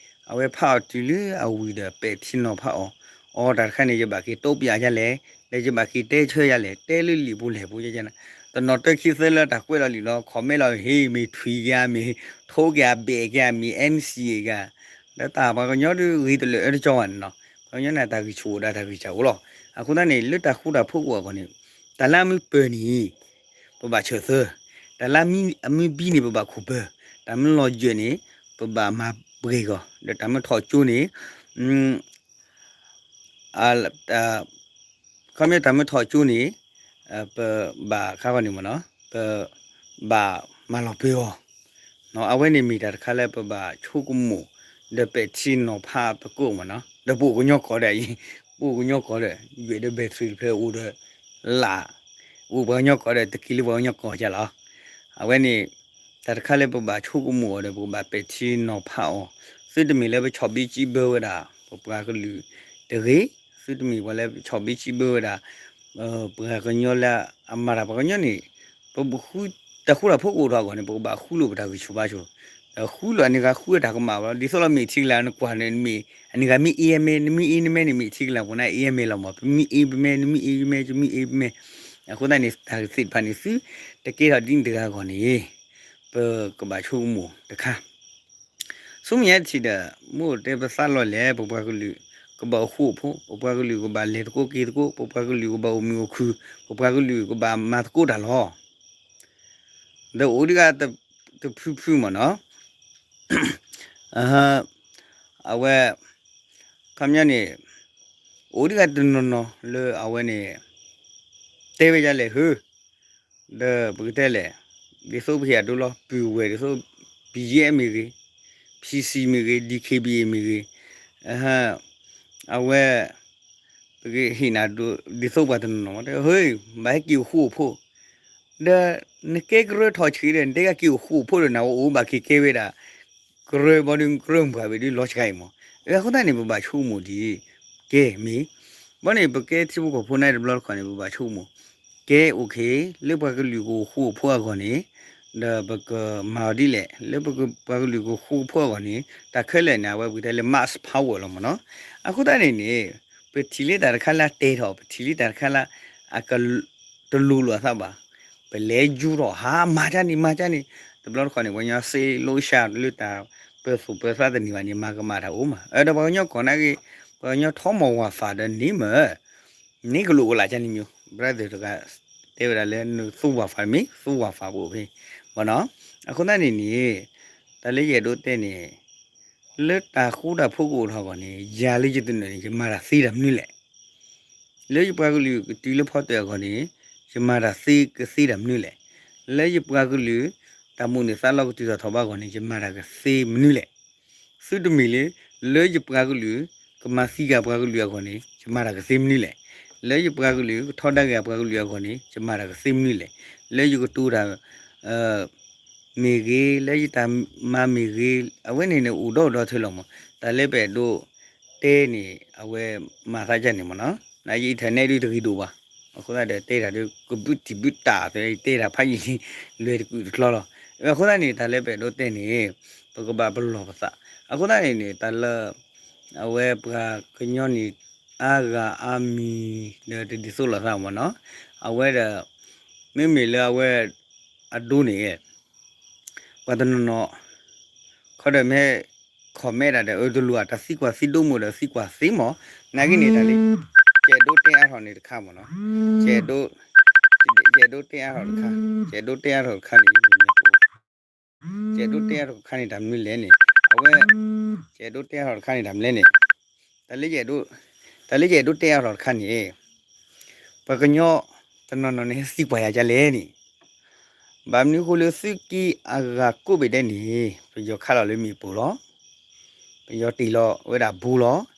အဝဲဖးအီၤတုၤလၢအဝံၤဒီး ပဲာ်ထံနီၤဖးအီၤ, အီ တၢ်တခါန့ၣ် ယဘၣ်က့ၤတိပၠးယလဲၣ်, ဒီးယဘၣ်က့ၤတဲဆၢယလဲၣ်, တဲလၢလံာ်ပူၤလဲၣ်ပူၤယဲန့ၣ်, တနီၤတၢခံသၢလၢတၢ်ကွဲးလီၤလံာ်လီၤ comment လီၤ ဟ့ၣ် မ့ၢ်ထွံၣ်က့ၤဧါ မ့ၢ်ထိက့ၤဧါ ဘဲးက့ၤဧါ မ့ၢ် NCA က့ၤဧါ, ဒီးတၢ်ပှၤကညီဒုးဂ့ၤတလၢာ်အၢတကီဘၣ်န့ၣ်နီၤ, ပှၤကညီန့ၣ် တၢ်ဂံၢ်ဆူၣ်အိၣ်ဒီးတၢ်ဂံၢ်စၢ်အိၣ်လီၤ. အဃိသတးန့ၣ် လၢတၢ်ဃူတၢ်ဖိးကအိၣ်အဂီၢ်န့ၣ်, တၢ်လၢအမ့ၢ်ပၢၢ်န့ၣ် ပဘၣ်ဆၢၣ်သၢ, တၢ်လၢအမ့ၢ်ဘံန့ၣ် ပဘၣ်ခိၣ်ပၢၢ်, တၢ်မ့ၢ်လီၤယၢၢ်န့ၣ် ပဘၣ်မၤပှဲၤဂီၢ်, ဒီးတၢ်မ့ၢ်ထီၣ်ကၠိန့ၣ် ခီပညီတၢ်မ့ၢ်ထီၣ်ကၠိန့ၣ် ပဘၣ်ခါဂီၤန့ၣ်မ့ၢ်နီၤ, ပဘၣ်မၤလီၤပှဲၤအီၤ, အဝဲန့ၣ်မ့ၢ်တၢ်တခါလၢပဘၣ်ဆိကမိၣ် ဒီးပဲာ်ထံနီၤဖးသကိးမ့ၢ်နီၤ, ဒီးပအိၣ်ကညီကီၢ်ဒီးအံၤ, ပအိၣ်ကညီကီၢ်ဒီး ယွဲၢ်ဒီး battery တဖျၢၣ်အိၣ်ဒီး လၢ အိၣ်ပှၤကညီကီၢ်ဒီး တက့ၤလၢပှၤကညီကီၢ်ကလီၤ. အဝဲန့ၣ် တၢ်တခါလၢပဘၣ်ဆိကမိၣ်အီၤဒီး ပကဘၣ်ပဲာ်ထံနီၤဖးအီၤ, သုတမ့ၢ်လၢပဆီၣ်ဘံစံးဘၢဝဲဒၣ် ပပှၤကလုာ်တဂ့ၤ, သုတမ့ၢ်ပှၤလၢပဆီၣ်ဘံစံးဘၢဝဲဒၣ် ပှၤကညီလၢအမၤတၢ်ပှၤကညီန့ၣ်, ပဃုတၢ်ဃူတၢ်ဖိးကအိၣ်ထီၣ်အဂီၢ်န့ၣ် ပကဘၣ်ဃူလိာ်ပတၢ်ဂံၢ်ဆူၣ်ဘါဆူၣ်, ဒီးဃူလိာ်အန့ၣ်ဂၤဃူတၢ်ကမၣ်ဘၣ်လီၤ, ဒ်သိးလီၤမ့ၢ်ထံကလၤနကွၢ်န့ၣ်မ့ၢ် အန့ၣ်ဂၤမ့ၢ်အ့အမဲ နမ့ၢ်အ့နမဲန့ၣ်မ့ၢ်ထံကလၤပူၤန့ၣ် အ့အမဲလီၤမး, ပမ့ၢ်အ့ပမဲ နမ့ၢ်အ့ယမဲ ယမ့ၢ်အ့ပမဲ, အဃိသတးန့ၣ် တၢ်သ့ၣ်တဖၣ်န့ၣ် သုတကဲထီၣ်ဒ်န့ၣ်တဂၤအဂီၢ်န့ၣ် ပကဘၣ်ဆိကမိၣ်တခါ ဆူမဲာ်ညါတထံၣ်ဒီး မ့ၢ်အိၣ်တဲပသးလီၤလဲၣ်, ပပှၤကလုာ် ကဘၣ်အိၣ်ဃူအိၣ်ဖိး, ပပှၤကလုာ်ကဘၣ်လဲၤသကိးက့ၤသကိး, ပပှၤကလုာ်ကဘၣ်အိၣ်မုာ်အိၣ်ခုၣ်, ပပှၤကလုာ်ကဘၣ်မၤသကိးတၢ်လီၤ. ဒီးအိၣ်ဒံးဂၤတဖုဖုမ့ၢ်နီၤ, အဝဲ ခီပညီန့ၣ် အိၣ်ဒံးဂၤတနီၤနီၤလၢအဝဲန့ၣ် တဲဝဲဒ်လဲၣ်ဟၢ, ဒီးပကတဲလဲၣ်, ဒ်သိးပဟ့ၣ်အဒိလီၤ ပုၢ်ဝဲၢ်ဒ်သိး ဘံယဲမ့ၢ်ဂ့ၤ, ဖံစံမ့ၢ်ဂ့ၤ, ဒံခ့ဘံအ့မ့ၢ်ဂ့ၤ, အဝဲ ပကဟ့ၣ်နၤဒ်သိးပှၤတနီၤနီၤ တဲ ဟ့ ဘၣ်ဟဲက့ၤအိၣ်ဃူအိၣ်ဖိး, ဒီးနကဲကရၢထီၣ်ဆံးဒီး နတဲက့ၤအိၣ်ဃူအိၣ်ဖိးဒီး နအိၣ်ဘၣ်က့ၤကဲဝဲဒၣ် ကရၢဘီဒုး ကရၢမုၢ်ပှၢ်ဝဲဒုး လီၤစှၤအံၤမး, အဃိသတးန့ၣ် ပဘၣ်ဆိကမိၣ်ဒ် ကဲမ့ၢ် ဘီန့ၣ် ပကဲထံဖိကီၢ်ဖိန့ၣ်တဘျီတခီၣ်န့ၣ် ပဘၣ်ဆိကမိၣ် ကဲ okay လၢပှၤကလုာ်ကအိၣ်ဃူအိၣ်ဖိးအဂီၢ်န့ၣ် ဒီးပကမၤအီၤဒ်လဲၣ်, လၢပှၤကလုာ်ကအိၣ်ဃူအိၣ်ဖိးအဂီၢ်န့ၣ် တၢ်ခဲလၢာ်န့ၣ် အဝဲပကတဲလၢ mass power လီၤမ့ၢ်နီၤ. အဃိသတးန့ၣ်န့ၣ် ပထံၣ်လၢတၢ်တခါလၢအတဲထီၣ် ပထံၣ်လၢတၢ်တခါလၢအက တလိၤလိာ်အသးဘၣ်, ပလဲၤယူၤထီၣ်ဟး မၤကၢ်န့ၣ် မၤကၢ်န့ၣ်, တဘျီတခီၣ်န့ၣ် ပှၤကညီစ့လိဆှၢလၢတၢ်ပၢၤသူၣ်ပၢၤသးတန့ၢ်ဘၣ်န့ၣ် မၤကမၣ်တၢ်အိၣ်မး, ဒီးပှၤကညီကီၢ်နာ်က့ ပှၤကညီထီမီၢ်ဝၤဖးဒီးန့ၣ်မ့ၢ် န့ၣ်ကလိာ်အိၣ်လၢကန့ၣ်မ့ၢ် brother တဂၤ တဲဝဲဒၣ်လၢနသူဝၤဖးမ့ၢ် သူဝၤဖးပအိၣ်ဖဲ မ့ၢ်နီၤ. အဃိသတးန့ၣ်န့ၣ် တၢ်လၢယအဲၣ်ဒိးတဲန့ၣ် လၢတၢ်ဃူတၢ်ဖိးကအိၣ်ထီၣ်အဂီၢ်န့ၣ် ယၤလၢယတနၢၤန့ၣ် ယမၤတၢ်သ့တၢ်မနုၤလဲၣ်. လၢယပှၤကလုာ်ကတုၤလၢဖီတၢၣ်အဂီၢ်န့ၣ် ယမၤတၢ်သ့ကသ့တၢ်မနုၤလဲၣ်. လၢယပှၤကလုာ် တၢ်မိၣ်န့ၢ်သးလီကတုၤထီၣ်ထီၣ်ဘးအဂီၢ်န့ၣ် ယမၤတၢ်ကသ့မနုၤလဲၣ်. သုတမ့ၢ်လၢ လၢယပှၤကလုာ် ကမၤသံကၤပှၤကလုာ်အဂီၢ်န့ၣ် ယမၤတၢ်ကသ့မနုၤလဲၣ်. လၢယပှၤကလုာ် ကထီဒါက့ၤပှၤကလုာ်အဂီၢ်န့ၣ် ယမၤတၢ်ကသ့မနုၤလဲၣ်. လၢယကတိၤတၢ် မ့ၢ်ဂ့ၤ, လၢယတၢ်မၤမ့ၢ်ဂ့ၤ, အဝဲန့ၣ်န့ၣ် အိၣ်ဒီးအိၣ်ဒီထၢလီၤမး. တၢ်လၢပအဲၣ်ဒိးတဲန့ၣ် အဝဲမၤသးဒ်န့ၣ်မ့ၢ်နီၤ. နာ်ယ internet ဒုးတဂ့ၤဒိၣ်ဘၣ်. အဃိသတးဒီး တဲတၢ်ဒုးကဘုးတံၢ်ဘုးတၢ်အသိး ယတဲတၢ်ဖးယံာ် လွဲၢ်တကူာ်တကျီလီၤ. အဃိသတးန့ၣ် တၢ်လၢပအဲၣ်ဒိးတဲန့ၣ် ပကဘၣ်ပလီၢ်ပသး. အဃိသတးန့ၣ်န့ၣ် တၢ်လၢ အဝဲပှၤကညီန့ၣ် အါဂၤအါမံၤ ဒီးတဒ်သိးလိာ်သးမ့ၢ်နီၤ. အဝဲဒီး မ့မ့ၢ်လၢအဝဲ အဒိန့ၣ် ပှၤတနီၤနီၤ ခီဒီးမ့ၢ် comment တၢ်ဒီး အၢ တလိၣ်အတၢ်သံကွၢ်သံဒိၣ်မးဒီးသံကွၢ်သ့မး, နာ်က့န့ၣ်တၢ်လၢ ကအဲၣ်ဒိးတဲအါထီၣ်န့ၣ်တခါမ့ၢ်နီၤ, ကအဲၣ်ဒိး ကအဲၣ်ဒိးတဲအါထီၣ်တခါ, ကအဲၣ်ဒိးတဲအါထီၣ်တခါန့ၣ် ကအဲၣ်ဒိးတဲအါထီၣ်တခါန့ၣ် တၢ်မနုၤလဲၣ်န့ၣ်, အဝဲ ကအဲၣ်ဒိးတဲအါထီၣ်တခါန့ၣ် တၢ်မနုၤလဲၣ်န့ၣ်, တၢ်လၢ တၢ်လၢယအဲၣ်ဒိးတဲအါထီၣ်တခါန့ၣ် ပှၤကညီတနီၤနီၤန့ၣ် ဟဲသံကွၢ်ယၤဒ်လဲၣ်န့ၣ်, ဘၣ်မနုၤအဃိလၢသုးက့အဂၤကိးဘ့ၣ်ဒဲးန့ၣ် ပယီၤခးလီၤလၢမ့ၣ်ပိၢ်လီၤ. ပယီၤတ့ၢ်လီၤဝဲဒၣ်ဘူးလီၤ.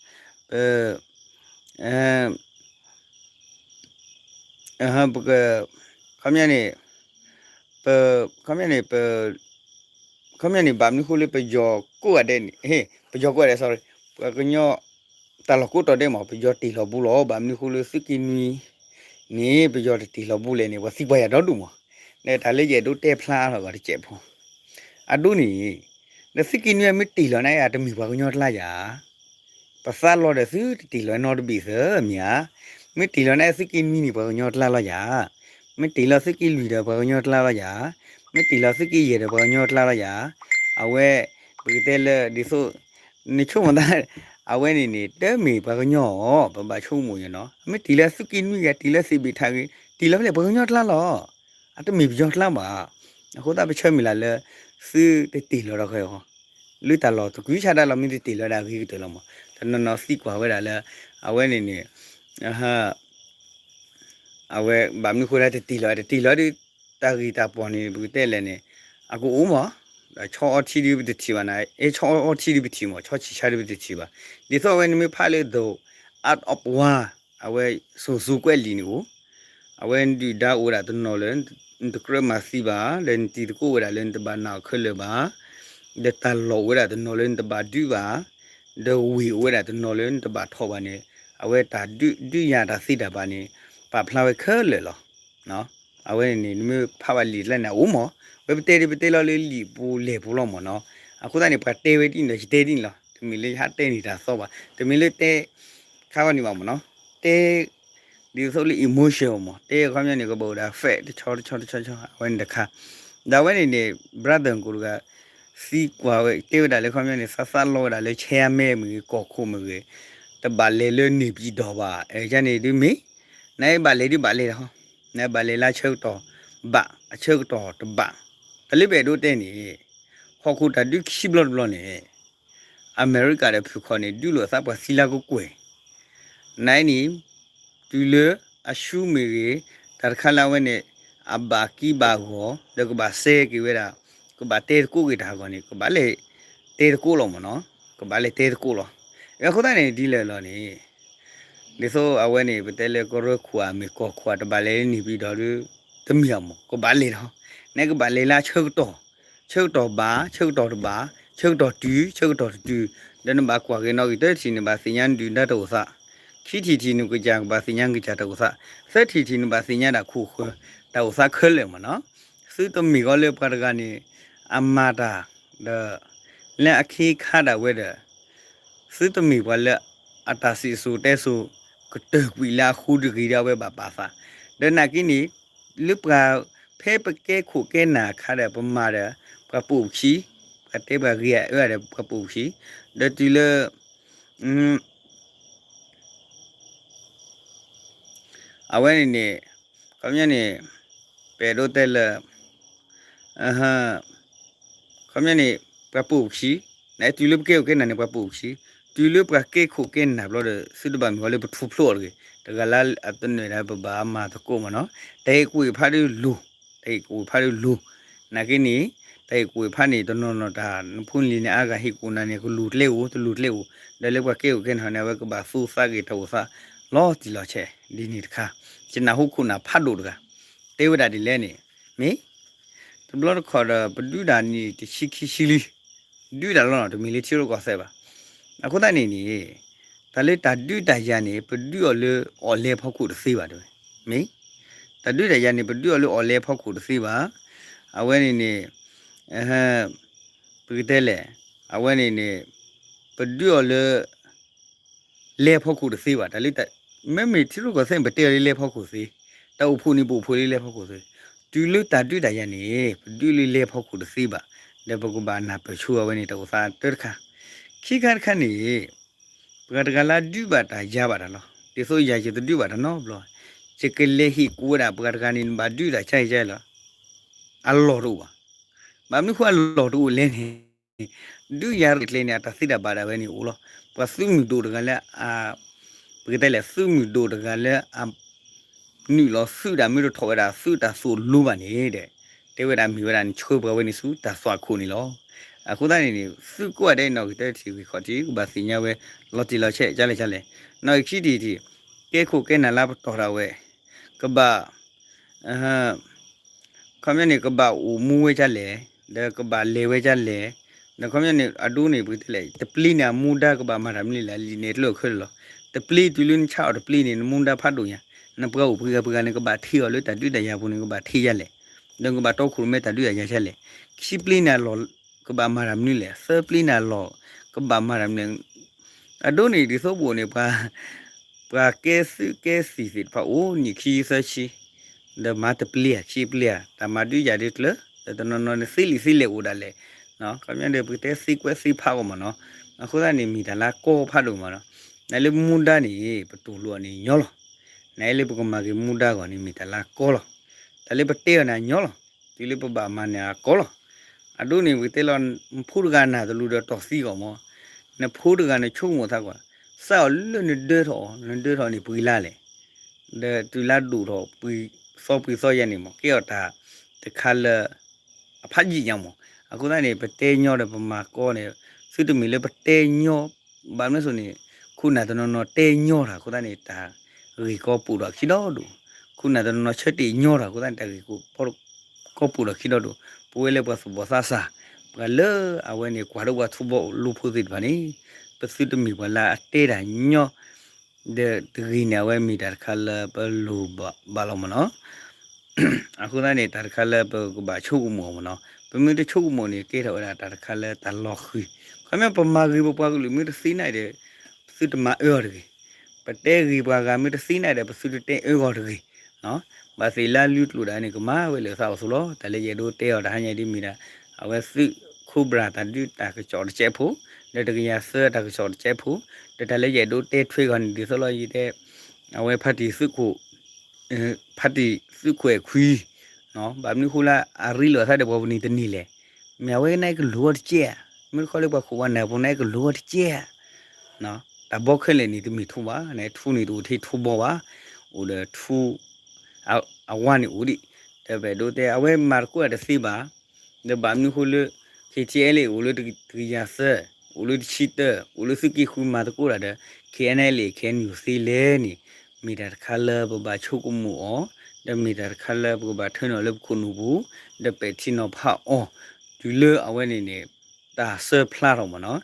ပ ပက ခီပညီန့ၣ် ပ ခီပညီန့ၣ် ပ ခီပညီန့ၣ် ဘၣ်မနုၤအဃိလၢပယီၤကိးဂၤဒဲးန့ၣ် ဟ့ၣ် ပယီၤကိးဂၤဒဲး sorry ပှၤကညီ တၢ်လီၢ်ကိးတီၤဒဲးမး ပယီၤတ့ၢ်လီၤဘူးလီၤ. ဘၣ်မနုၤအဃိလၢသုးက့နွံန့ၣ် ပယီၤတတ့ၢ်လီၤဘူးလဲၣ်န့ၣ် ပှၤသံကွၢ်ယၤဒီဒူၣ်မး. ဒီးတၢ်လၢယအဲၣ်ဒိးတဲဖျါထီၣ်ဂီၤတစဲးဖိ အဒိန့ၣ် ဒီးသုးက့နွံမ့ၢ်တ့ၢ်လီၤန့ၣ် အတမ့ၢ်ပှၤကညီကျါယၤ, ပသးလီၤဒီးသုတတ့ၢ်လီၤနီတဘ့ၣ်သၢမ့ၢ်ဧါ, မ့ၢ်တ့ၢ်လီၤန့ၣ် သုးက့နွံန့ၣ် ပှၤကညီကျါလီၤယၤ, မ့ၢ်တ့ၢ်လီၤသုးက့လွံၢ်ဒီးပှၤကညီကျါလီၤယၤ, မ့ၢ်တ့ၢ်လီၤသုးက့ယဲၢ်ဒီးပှၤကညီကျါလီၤယၤ, အဝဲ ပကတဲလၢဒ်သိး နဆိကမိၣ်သး အဝဲန့ၣ်န့ၣ် တမ့ၢ်ပှၤကညီအီၤ ပဘၣ်ဆိကမိၣ်ယၤနီၤ, မ့ၢ်တ့ၢ်လၢသုးက့နွံဂ့ၤ တ့ၢ်လၢသ့ၣ်ဘ့ၣ်ထးဂ့ၤ တ့ၢ်လီၤဖဲလဲၣ် ပှၤကညီကျါလီၤ, အတမ့ၢ်ပယီၤကျါဘၣ်, အဃိသတးပဆၢမုၢ်လၢ်လၢ သုတတ့ၢ်လီၤဒီးဃီ လၢတၢ်လီၢ်တကွံဆါဒၣ်လီၤ မ့ၢ်တတ့ၢ်လီၤဒၣ်အဂ့ၤကတၢၢ်လီၤမး, တနီၤနီၤသံကွၢ်ဝဲဒၣ်လၢ အဝဲန့ၣ်န့ၣ် အဝဲဘၣ်မနုၤဃိလၢတတ့ၢ်လီၤ တတ့ၢ်လီၤဒီး တၢ်ဂ့ၢ်တၢ်ပီၢ်န့ၣ် ပကတဲလဲၣ်န့ၣ် အကအိၣ်မး, ဒီးဆီအီထံဒုးပတထံၣ်ဘၣ်နၤ, အဲ ဆီအီထံဒုးပထံၣ်မး, ဆီဆံးဆါဒုးပတထံၣ်ဘၣ်, ဒ်သိးအဝဲန့ၣ်မ့ၢ်ဖးလၢ the art of war အဝဲစိၤစိၤကွဲးလံာ်န့ၣ်အိၣ်, အဝဲနဒုၣ်ဒါအိၣ်ဝဲဒၣ်တနီၤလၢ နတကြၢးမၤသံဘၣ်, ဒီးနတံၤသကိးဝဲဒၣ်လၢနတဘၣ်နာ်အီၤခဲလၢာ်ဘၣ်, ဒီးတၢ်လီၢ်အိၣ်ဝဲဒၣ်တနီၤလၢနတဘၣ်ဒုးဘၣ်, ဒီးဝ့ၢ်အိၣ်ဝဲဒၣ်တနီၤလၢနတဘၣ်ထီၣ်ဘၣ်န့ၣ်, အဝဲတၢ်ဒုးယၤတၢ်သ့တၢ်ဘၣ်န့ၣ် ပာ်ဖျါဝဲခဲလၢာ်လီၤ. အဝဲန့ၣ်န့ၣ် နမ့ၢ်ဖးဘၣ်လံာ်တလါန့ၣ် အအိၣ်မး, ဝဲပတဲဒ်ပတဲလီၤလၢလံာ်ပူၤလဲၢ်ပူၤလီၤမးနီၤ, အဃိသတးန့ၣ် ပှၤတဲဝဲဒ်န့ၣ်ဒီး ယတဲဒ်န့ၣ်လီၤ, တမ့ၢ်လၢယဟးတဲန့ၢ်တၢ်သီဘၣ်, တမ့ၢ်လၢတဲ ခါဂီၤန့ၣ်ဘၣ်မးနီၤ, တဲ ဒ်သိးလၢ emotion မး, တဲခီပညီန့ၣ် ကဘၣ်အိၣ်ဒၣ် fact တဆီတဆီတဆီဆီ အဝဲန့ၣ်တခါ, ဒီးအဝဲန့ၣ်န့ၣ် brother ကိးတဂၤ သံကွၢ်ဝဲ တဲဝဲဒၣ်လၢခီပညီန့ၣ် သးသးလီဝဲဒၣ်လၢ chairman မ့ၢ်ဂ့ၤ ကီၢ်ခိၣ်မ့ၢ်ဂ့ၤ တဘၣ်လဲၤလၢန့ၣ်ပၠံၣ်တီၢ်ဘၣ်, အကန့ၣ်ဒုးမ့ၢ် နဘၣ်လဲၤဒုးဘၣ်လဲၤလီၤ, နဘၣ်လဲၤလၢအဆၢကတီၢ်ဘၣ် အဆၢကတီၢ်တဘၣ်, တၢ်လၢပအဲၣ်ဒိးတဲန့ၣ် ဟီၣ်ခိၣ်တၢ်ဒုးခံဘျီတဘျီန့ၣ် အမဲရကၤဒီးဖုၣ်ခီၣ်န့ၣ် ဒုးလိာ်သးပှၤသံလၢကကွဲၢ်, နအံၤန့ၣ် တုၤလၢအဆူမ့ၢ်ဂ့ၤ တၢ်တခါလၢအဝဲန့ၣ် အဘၣ်ကံဘၣ်ဂီၤ ဒီးကဘၣ်စဲက့ၤဝဲဒၣ် ကဘၣ်တဲသကိးက့ၤတၢ်အဂီၢ်န့ၣ် ကဘၣ်လဲၤတဲသကိးလီၤမးနီၤ, ကဘၣ်လဲၤတဲသကိးလီၤ. အဃိသတးန့ၣ် ဒ်လဲၣ်လီၤန့ၣ် ဒ်သိးအဝဲန့ၣ် ပတဲလၢကရၢခိၣ်ဧါ မ့ၢ်ကီၢ်ခိၣ်ဧါ တဘၣ်လဲၤန့ၣ်ပံၤဒီး တမ့ၢ်အမး ကဘၣ်လဲၤလီၤ, နကဘၣ်လဲၤလၢဆၢကတီၢ် ဆၢကတီၢ်ဘၣ် ဆၢကတီၢ်တဘၣ် ဆၢကတီၢ်တုၤ ဆၢကတီၢ်တတုၤ, ဒီးနဘၣ်ကွၢ်က့ၤနီၣ်ဂံၢ် တၢတထံၣ် နဘၣ်သ့ၣ်ညါနဒုၣ်ဒါတအိၣ်သး, ခံထံၣ်ထံၣ် နကစၢ်ကဘၣ်သ့ၣ်ညါနကစၢ်တအိၣ်သး, သၢထံၣ်ထံၣ် နဘၣ်သ့ၣ်ညါဒၣ်ခိၣ်ဃၢၤ တၢ်အိၣ်သးခဲလၢာ်မးနီၤ, သုတမ့ၢ်ဃီလၢပှၤတဂၤန့ၣ် အမၤတၢ် ဒီး လၢအခ့ခါဒၣ်ဝဲဒီး သုတမ့ၢ်ပှၤလၢအတၢ်စံၣ်စိၤတဲစိၤ ကတၢၢ်ကွံာ်လၢအဃိတဂ့ၤဒီးအဝဲဘၣ်ပာ်သး, ဒီးနာ်က့န့ၣ် လၢပှၤ ဖဲပကဲခိၣ်ကဲနၢ်အခါဒီး ပမၤဒီး ပှၤပိာ်ပခံ, ပှၤတဲပှၤဂ့ၤအအၢဒီး ပှၤပိာ်ပခံ, ဒီးတုၤလၢ အဝဲန့ၣ်န့ၣ် ခီပညီန့ၣ် ပအဲၣ်ဒိးတဲလၢ ခီပညီန့ၣ် ပှၤပိာ်ပခံ, နတုၤလၢပကဲခိၣ်ကဲနၢ်န့ၣ် ပှၤပိာ်ပခံ, တုၤလၢပှၤကဲခိၣ်ကဲနၢ်ဘျီဒီး သုတဘၣ်မ့ၢ်ဝဲလၢပထူဖျိအီၤတဂ့ၤ, တဂၤလၢအတနၢၤဒၣ်ပဘၣ်မၤသကိးမးနီၤ, တၢ်ဟ့ၣ်ကူၣ်ဟ့ၣ်ဖးဒုးလိၤ, တၢ်ဟ့ၣ်ကူၣ်ဟ့ၣ်ဖးဒုးလိၤ, နာ်က့န့ၣ် တၢ်ဟ့ၣ်ကူၣ်ဟ့ၣ်ဖးန့ၣ် တနီၤနီၤတၢ် နဖိနလံၤန့ၣ် အါဂၤဟ့ၣ်ကူၣ်နၤန့ၣ် ကလူၤကျဲအိၣ် တလူၤကျဲအိၣ်, ဒီးလၢပှၤကဲခိၣ်ကဲနၢ်န့ၣ် အဝဲကဘၣ်သူသးက့ၤတၢ်အိၣ်သး လီၤတံၢ်လီၤဆဲး ဒ်န့ၣ်တခါ, ယနၢ်ဟူခိၣ်နၢ်ဖးဒိၣ်တဂၤ တဲဝဲဒၣ်ဒ်လဲၣ်န့ၣ်, မ့ၢ် တဘျီတခီၣ်ဒီး ပဒုးဒၣ်န့ၣ်တဆံခံဆံလံ, ဒုးဒၣ်လီၤနီၤ တမ့ၢ်လၢထံရူၢ်ကီၢ်သဲးဘၣ်. အဃိသတးန့ၣ်န့ၣ် တၢ်လၢတၢ်ဒုးတၢ်ယၤန့ၣ် ပဒုးအီၤလၢအီၣ်လဲဖီခိၣ်တသ့ဘၣ်တဲဝဲ, မ့ၢ် တၢ်ဒုးတၢ်ယၤန့ၣ် ပဒုးအီၤလၢအီၣ်လဲဖီခိၣ်တသ့ဘၣ်. အဝဲန့ၣ်န့ၣ် ပကတဲလဲၣ်, အဝဲန့ၣ်န့ၣ် ပဒုးအီၤလၢ လဲဖီခိၣ်တသ့ဘၣ်. တၢ်လၢ မ့မ့ၢ်ထံရူၢ်ကီၢ်သဲးန့ၣ် ပတဲအီၤလၢလဲဖီခိၣ်သ့, တၢ်အိၣ်ဖှိၣ်န့ၣ် ပအိၣ်ဖှိၣ်လၢလဲဖီခိၣ်သ့, တုၤလၢတၢ်ဒုးတၢ်ယၤန့ၣ် ပဒုးလၢလဲဖီခိၣ်တသ့ဘၣ်. ဒီးပကဘၣ်နၢ်ပၢၢ်ဆိအဝဲန့ၣ် တၢ်အိၣ်သးတၢတခါ, ခံခါတခါန့ၣ် ပှၤတဂၤလၢဒုးဘၣ်တၢ်ယၤဘၣ်တၢ်လီၤ. ဒ်သိးယၤယတဒုးဘၣ်တၢ်နီတဘျီ, ယကလဲၤဟ့ၣ်ကူၣ်ဝဲဒၣ်ပှၤတဂၤန့ၣ် နဘၣ်ဒုးတၢ်ဆါအံၤဆါအံၤလီၤ. အလီၢ်တအိၣ်ဘၣ်. ဘၣ်မနုၤဃိအလီၢ်တအိၣ်လဲၣ်န့ၣ် ဒုးယၤရဲၣ်ကျဲၤန့ၣ် အတၢ်သ့တၢ်ဘၣ်ဒၣ်ဝဲန့ၣ်အိၣ်လီၤ. ပှၤသုးမုၢ်ဒိၣ်တဂၤလၢအ ပကတဲလဲၣ် သုးမုၢ်ဒိၣ်တဂၤလၢအ နုာ်လီၤသုးတၢ်မ့ၢ်တထီၣ်ဝဲဒၣ်သုးတၢ်သိၣ်လိဘၣ်န့ၣ်ဒီး တဲဝဲဒၣ်မ့ၢ်ဝဲဒၣ်နဆှၢပှၤဝဲန့ၣ်ဆူတၢ်သွၣ်ခိၣ်န့ၣ်လီၤ. အဃိသတးန့ၣ်န့ၣ် သုးကိးဂၤဒဲးနီၣ်ဂံၢ်တၢတထံၣ်ဂ့ၢ်ခီၣ်ထံး ကဘၣ်သ့ၣ်ညါဝဲ လီၤတံၢ်လီၤဆဲး ကလဲၣ်ကလဲၣ်. နီၣ်ဂံၢ်ခံထံၣ်တထံၣ် ကဲခိၣ်ကဲနၢ်လၢပတီၢ်ဒၣ်ဝဲ ကဘၣ် ခီပညီန့ၣ် ကဘၣ်အိၣ်မူဝဲဒ်လဲၣ်, ဒီးကဘၣ်လဲၤဝဲဒ်လဲၣ်, ဒီးခီပညီန့ၣ် အဒိန့ၣ် ပကတဲလဲၣ် တပျ့န့ၣ် အမူဒါကဘၣ်မၤတၢ်မနုၤလဲၣ် လံာ်နဲၣ်ကျိခဲလၢာ်လီၤ. တပျ့တုၤလၢနဆါအီၤတပျ့န့ၣ် နမူဒါဖးဒိၣ်ညါ, နပှၤအိၣ်ပှဲၤဂၤပှဲၤဂၤန့ၣ် ကဘၣ်ထံၣ်အီၤလၢတၢ်ဒုးတၢ်ယၤပူၤန့ၣ် ကဘၣ်ထံၣ်ဒ်လဲၣ်, ဒီးကဘၣ်တီခိၣ်ရိၣ်မဲတၢ်ဒုးတၢ်ယၤဒ်လဲၣ်. ခံပျ့န့ၣ်အလီၢ် ကဘၣ်မၤတၢ်မနုၤလဲၣ်, သၢပျံၤနၤလီၢ် ကဘၣ်မၤတၢ်မနုၤလဲၣ်. အဒိန့ၣ် ဒ်သိးပအိၣ်န့ၣ် ပှၤ ပှၤကဲသုးကဲသံၣ်သ့ၣ်တဖၣ်အိၣ် နံၣ်ခံသၢဆံ ဒီးမၤတပျံၤဧါ ခံပျံၤဧါ တၢ်မၤဒုးယၤဒုးကျၢၤ ဒီးတနီၤနီၤန့ၣ် သ့လံာ်သ့လဲၢ်အိၣ်ဒၣ်လဲာ်, ခီပညီဒီး ပကတဲသ့ကွဲးသ့ဖးအဂီၢ်မ့ၢ်နီၤ. အဃိသတးန့ၣ် မ့ၢ်တၢ်လၢကီဖးဒိၣ်မ့ၢ်နီၤ. နလၢမူဒါန့ၣ် ပတူၢ်လိာ်အီၤန့ၣ်ညီလီၤ. နလၢပကမၤက့ၤမူဒါအဂီၢ်န့ၣ် မ့ၢ်တၢ်လၢကီလီၤ. တၢ်လၢပတဲအီၤန့ၣ်ညီလီၤ. တုၤလၢပဘၣ်မၤန့ၣ်အကီလီၤ. အဒိန့ၣ် ပကတဲလီၤ နဖိတဂၤနၢ်တလူၤဒီးတီၢ်သံဂီၢ်မ့ၢ်, နဖိတဂၤနဆိကမိၣ်သးကွၢ်, စးအီၤလၢနဒၢထီၣ်အီၤ နဒၢထီၣ်န့ၣ်ပှဲၤလါလဲၣ်. ဒီးတုၤလၢဒိၣ်ထီၣ်ပှဲၤသီပှဲၤသီယါန့ၣ်မ့ၢ် ကဲအီၤတၢ်တခါလၢ အဖးယံာ်ညါမ့ၢ်. အဃိသတးန့ၣ် ပတဲညီဒီးပမၤကီန့ၣ် သုတမ့ၢ်လၢပတဲညီ ဘၣ်မနုၤအဃိန့ၣ် ခိၣ်နၢ်တနီၤနီၤတဲညီတၢ်အဃိသတးန့ၣ် တၢ်ဂ့ၢ်ကီပိာ်ထီၣ်ခံဒီဒိၣ်, ခိၣ်နၢ်တနီၤနီၤဆၢတဲာ်ညီတၢ်အဃိသတးန့ၣ် တၢ်ဂ့ၢ်ကီပိာ်ထီၣ်ခံဒီဒိၣ်, ပဝဲလၢပှၤသူၣ်ဘီၣ်သးစၢ် ပှၤလၢအဝဲန့ၣ် ကွၢ်ဒိပှၤထူဘီလိဖိသ့ၣ်တဖၣ်န့ၣ် ပသုတမ့ၢ်ပှၤလၢအတဲတၢ်ညီ ဒီးတဂ့ၤန့ၣ် အဝဲမ့ၢ်တၢ်တခါလၢပလိၣ်ဘၣ်လီၤမ့ၢ်နီၤ. အဃိသတးန့ၣ် တၢ်တခါလၢပကဘၣ်ဆိကမိၣ်မ့ၢ်နီၤ, ပမ့ၢ်တဆိကမိၣ်န့ၣ် ကဲထီၣ်ဝဲဒၣ်တၢ်တခါလၢတၢ်လီၤဃံၤ, ခီပညီပမၤဂ့ၤပပှၤကလုာ်မ့ၢ်တသ့န့ၣ်ဒီး ပသုတမၤအၢအီၤတဂ့ၤ, ပတဲဂ့ၤပှၤဂၤမ့ၢ်တသ့န့ၣ်ဒီး ပသုတတဲအၢအီၤတဂ့ၤ, ဘၣ်သ့ၣ်လၢလုၢ်ကျိၣ်ဒၣ်န့ၣ် ကမၤဝဲလၢသးအီၤအသိးလီၤ. တၢ်လၢယအဲၣ်ဒိးတဲအီၤတဟါညါဒ်မ့ၢ်ဒၣ် အဝဲသုးခိၣ်ဘြၣ်တၢ်ဒုးတၢ်ကစီၣ်တစဲးဖိ, ဒီးတကယၤသၢတၢ်ကစီၣ်တစဲးဖိ, ဒီးတၢ်လၢယအဲၣ်ဒိးတဲထွဲဂီၢ်န့ၣ် ဒ်သိးလီၤယတဲ အဝဲဖါတံၣ်သုးခိၣ် ဖါတံၣ်သုးခိၣ်အဲၣ်ခွံ, ဘၣ်မနုၤဃိလၢအရ့လိာ်သးဒီးပှၤပနံၤတန့ၢ်လဲၣ်, မ့ၢ်အဝဲကနၣ်ကလိၤအီၤတကဲဧါ, မ့ၢ်တခီလၢပှၤခိၣ်ပှၤနၢ်ဖိန့ၣ်ကလိၤအီၤတကဲဧါ, တၢ်ဘီခဲလၢာ်န့ၣ်တမ့ၢ်ထူဘၣ်, နထူန့ၣ်တအိၣ်ထဲထူဘီဘၣ်, အိၣ်ဒီးထူ အဝါန့ၣ်အိၣ်ဒံး, ဒီးပအဲၣ်ဒိးတဲ အဝဲမၤတကိးတၢ်တသ့ဘၣ်, ဒီးဘၣ်မနုၤဃိလၢ ခ့ၣ်ထံအဲလ် အိၣ်လၢတကယၤသၢ, အိၣ်လၢတဆံတၢ, အိၣ်လၢသုးက့ဃုမၤသကိးတၢ်ဒီး ခ့ၣ်အဲၣ်အဲလ် ခ့ၣ်အဲၣ်ယူၣ်သ့လဲၣ်န့ၣ်, မ့ၢ်တၢ်တခါလၢပဘၣ်ဆိကမိၣ်အီၤ, ဒီးမ့ၢ်တၢ်တခါလၢပကဘၣ်ထၢနုာ်လၢပခိၣ်နူာ်ပူၤ, ဒီးပဲာ်ထံနီၤဖးအီၤ, တုၤလၢအဝဲန့ၣ်န့ၣ် တၢ်စၢဖျါထီၣ်မ့ၢ်နီၤ,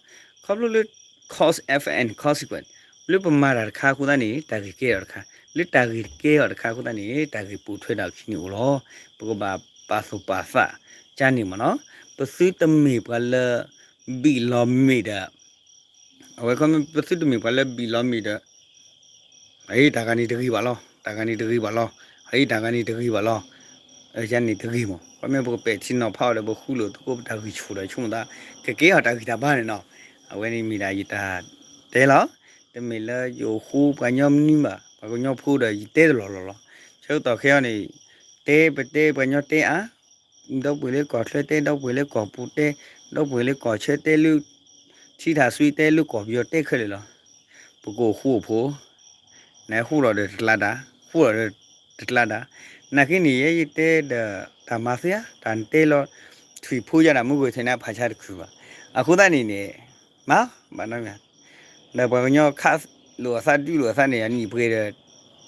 ခီဖျိလၢ cause effect and consequence လၢပမၤတၢ်တခါအဃိသတးန့ၣ် တၢ်ဂ့ၢ်ကဲထီၣ်တခါ, လၢတၢ်ဂ့ၢ်တကဲထီၣ်တခါအဃိသတးန့ၣ် တၢ်ဂ့ၢ်ပိာ်ထွဲထီၣ်အခံန့ၣ်အိၣ်လီၤ. ပကဘၣ်ပာ်သူၣ်ပာ်သးကန့ၣ်မ့ၢ်နီၤ, ပသုတမ့ၢ်ပှၤလၢ ဘံၣ်လီၤမ့ၣ်ဒီး အဝဲခီ ပသုတမ့ၢ်ပှၤလၢဘံၣ်လီၤမ့ၣ်ဒီး အံၤတၢ်ဂၤန့ၣ်တဂ့ၤဘၣ်လီၤ, တၢ်ဂၤန့ၣ်တဂ့ၤဘၣ်လီၤ, အံၤတၢ်ဂၤန့ၣ်တဂ့ၤဘၣ်လီၤ, ယန့ၣ်တဂ့ၤမ့ၢ်, ခီမ့ၢ်ပကပဲာ်ထံနီၤဖးအီၤဒီး ပဃူလိာ်သကိးပတၢ်ဂံၢ်ဆူၣ်ဒီးဆိကမိၣ်သး ကကဲထီၣ်တၢ်ဂံၢ်တၢ်ဘါန့ၣ်နီၤ, အဝဲန့ၣ်မ့ၢ်ဒၣ်ယတၢ်တဲလီၤ. တမ့ၢ်လၢယအိၣ်ဃူပှၤကညီမနုၤဘၣ်, ပှၤကညီဖိဒီးယတဲတလီၢ်လီၢ်လီၤ. ဆၢကတီၢ်ခဲအံၤန့ၣ် တဲပတဲပှၤကညီတဲအါ ဒီပုၢ်ဝဲၢ်လၢကီၢ်ချၢတဲ, ဒီပုၢ်ဝဲၢ်လၢကီၢ်ပူၤတဲ, ဒီပုၢ်ဝဲၢ်လၢကီၢ်ဆၢတဲ, လၢထံထၣ်စွံတဲ, လၢကီၢ်ပယီၤတဲခဲလၢာ်လီၤ. ပကအိၣ်ဃူအိၣ်ဖိး, နဃူဒီးတကျါတၢ်, ဃူဒီးတကျါတၢ်, နာ်က့န့ၣ် ယဲယတဲဒီးတၢ်မၤသ့ဧါ, တၢ်တဲလီၤ ထွံၣ်ဖိယါဒၣ်မုၢ်ဂီၤထဲန့ၣ် ဖးဆါတခုဘၣ်. အဃိသတးန့ၣ်န့ၣ် မၤဘၣ်နီတမံၤ ဒီးပှၤကညီခးလိာ်အသးဒုးလိာ်အသးန့ၣ် အနံၣ်ပှဲၤဒီး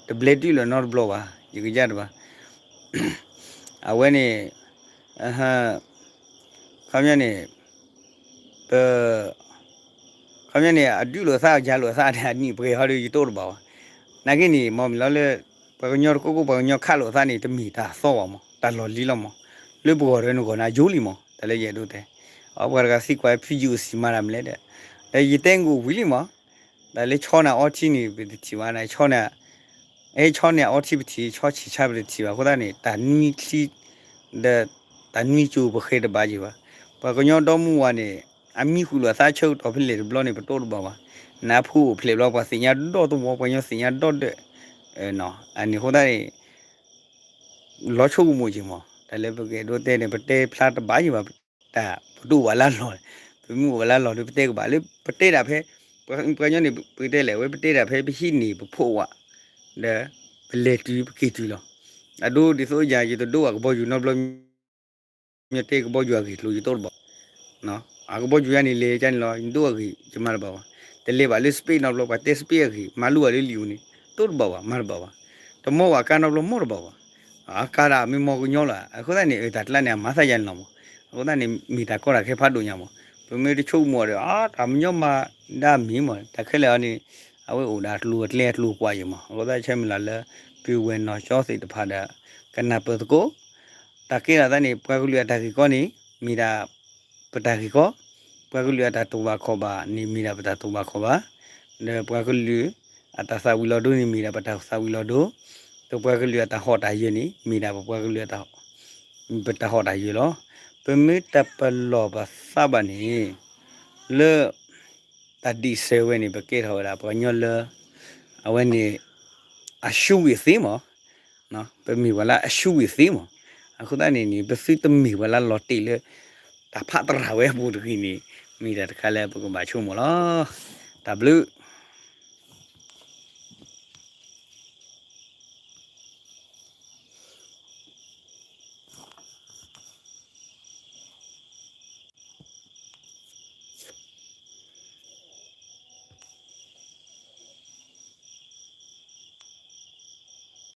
တဘျဲဒုးလိာ်နီတဘျီဘၣ်, ယကယါတဘၣ်. အဝဲန့ၣ် ခီပညီန့ၣ် ပ ခီပညီန့ၣ် အဒုးလိာ်သး အယၤလိာ်သးန့ၣ် အနံၣ်ပှဲၤဟီဒီး ယတိၢ်တဘၣ်ဘၣ်. နာ်က့န့ၣ် မ့ၢ်မ့ၢ်လီၤလၢ ပှၤကညီတကိးကိး ပှၤကညီခးလိာ်သးန့ၣ် တမ့ၢ်တၢ်သီဘၣ်မး, တၢ်လီၢ်လံၤလီၤမး. လၢပဂီၢ်ဒီးနဂီၢ်န့ၣ် ယိလံမး, တၢ်လၢယအဲၣ်ဒိးတဲ. အပှၤတဂၤသံကွၢ် ဖံယုၢ်စံၣ်မၤတၢ်မနုၤလဲၣ်ဒီး, ဒီးယတဲနကအိၣ်ဝံၤလံမး, တၢ်လၢဆီန့ၣ်အီထံန့ၣ် ပတထံၣ်ဘၣ်, ဆီန့ၣ် အဲ ဆီန့ၣ်အီထံပထံၣ်, ဆီဆံၣ်ဆါပတထံၣ်ဘၣ်. အဃိသတးန့ၣ် တၢ်နွံချံ ဒီး တၢ်နွံကၠိၤပဃဲတဘၣ်ယံၤဘၣ်. ပှၤကညီဒီမါဝၤန့ၣ် အမံဃုာ်လိာ်သးဆၢကတီၢ်ဖဲလဲၣ်တဘျီန့ၣ် ပတိၢ်တဘၣ်ဘၣ်. နဖိအိၣ်ဖျဲၣ်ဘျီ ပှၤသ့ၣ်ညါဒီတဝီ, ပှၤကညီသ့ၣ်ညါဒီဒၢး. အန့ၣ်အဃိသတးန့ၣ် လီၤဆိကမိၣ်က့ၤမး, တၢ်လၢပကအဲၣ်ဒိးတဲန့ၣ် ပတဲဖျါတဘၣ်ယံၤဘၣ်, တၢ်ပတအိၣ်ဘၣ်လၢလီၢ်, ပမ့ၢ်အိၣ်ဘၣ်လၢလီၢ်ဒီး ပတဲကဘၣ်လၢပတဲဒၣ်ဖဲ ပှၤကညီန့ၣ် ပတဲလဲၣ် အဝဲပတဲဒၣ်ဖဲပဟံးန့ၢ်ပဖိဝဲ, ဒီးပလဲၤတုၤပက့ၤတုၤလီၤ. အဒိဒ်သိးယၤ ယတဒိးအကဘီယူၤနီတဘျီ မ့ၢ်တဲကဘီယူၤအဂ့ၢ်ကျိၤ ယတိၢ်တဘၣ်, အကဘီယူၤယၤန့ၣ် လဲၤကန့ၣ်လီၤ, ယဒိးအဂ့ၢ် ယမၤတဘၣ်ဘၣ်. တလဲၤဘၣ်လၢ space နီတဘျီ ပှၤတဲ space အဂ့ၢ် မၤလိဘၣ်လၢလံာ်အူန့ၣ် တိၢ်တဘၣ်ဘၣ် မၤတဘၣ်ဘၣ်. တမီဘၣ်ကါနီတဘျီ မီတဘၣ်ဘၣ်. အကါဒၣ်မ့ၢ်မီၢ်ကညီလီၤ. အဃိသတးန့ၣ် တၢ်ကျါန့ၣ် အမၤသးယၤန့ၣ်လီၤမး. အဃိသတးန့ၣ် မ့ၢ်တၢ်ကီတၢ်ခဲဖးဒိၣ်ညါမး. ပမ့ၢ်တဆိကမိၣ်ဒီး အတၢ်မညီမၤဒၣ်မ့ၢ်မး တၢ်ခဲလၢာ်အီၤန့ၣ် အဝဲအိၣ်ဒၣ်အကျိၤအကျဲအကျိၤကွၢ်ယံၤမး. အဃိသတးဆၢမုၢ်လၢ်လၢ ပုၢ်ဝဲၢ်နီၢ်ကၠီသ့ၣ်တဖၣ်ဒီး ကနၢ်ပၢၢ်သကိး တၢ်ကဲထီၣ်သးန့ၣ် ပှၤကလုာ်အတၢ်ဂ့ၢ်ကီန့ၣ် မ့ၢ်ဒၣ် ပ ပတၢ်ဂ့ၢ်ကီ, ပှၤကလုာ်အတၢ်တိာ်ဘၣ်ခီၣ်ဘၣ်န့ၣ် မ့ၢ်ဒၣ်ပတၢ်တိာ်ဘၣ်ခီၣ်ဘၣ်, ဒီးပှၤကလုာ်အတၢ်သးဝံၣ်လီၤဒိန့ၣ် မ့ၢ်ဒၣ်ပတၢ်သးဝံၣ်လီၤဒိ, ဒီးပှၤကလုာ်အတၢ်ဟီၣ်တၢ်ယၢၤန့ၣ် မ့ၢ်ဒၣ်ပပှၤကလုာ်အတၢ် ပတၢ်ဟီၣ်တၢ်ယၢၤလီၤ. ပမ့ၢ်တပလီၢ်ပသးဘၣ်န့ၣ် လၢ တၢ်ဒံးစၢၤဝဲန့ၣ် ပကဲထီၣ်ဝဲဒၣ်ပှၤကညီလၢ အဝဲန့ၣ် အရှုံးဝံၤသ့မး, ပမ့ၢ်ပှၤလၢအရှုံးဝံၤသ့မး, အဃိသတးန့ၣ်န့ၣ် ပသုတမ့ၢ်ပှၤလၢလီၤတဲာ်လၢ တၢ်ဖးတရၣ်ဝဲအပူၤတဂ့ၤန့ၣ် မ့ၢ်တၢ်တခါလၢပကဘၣ်ဆိကမိၣ်လီၤ. တၢ်ဘျုး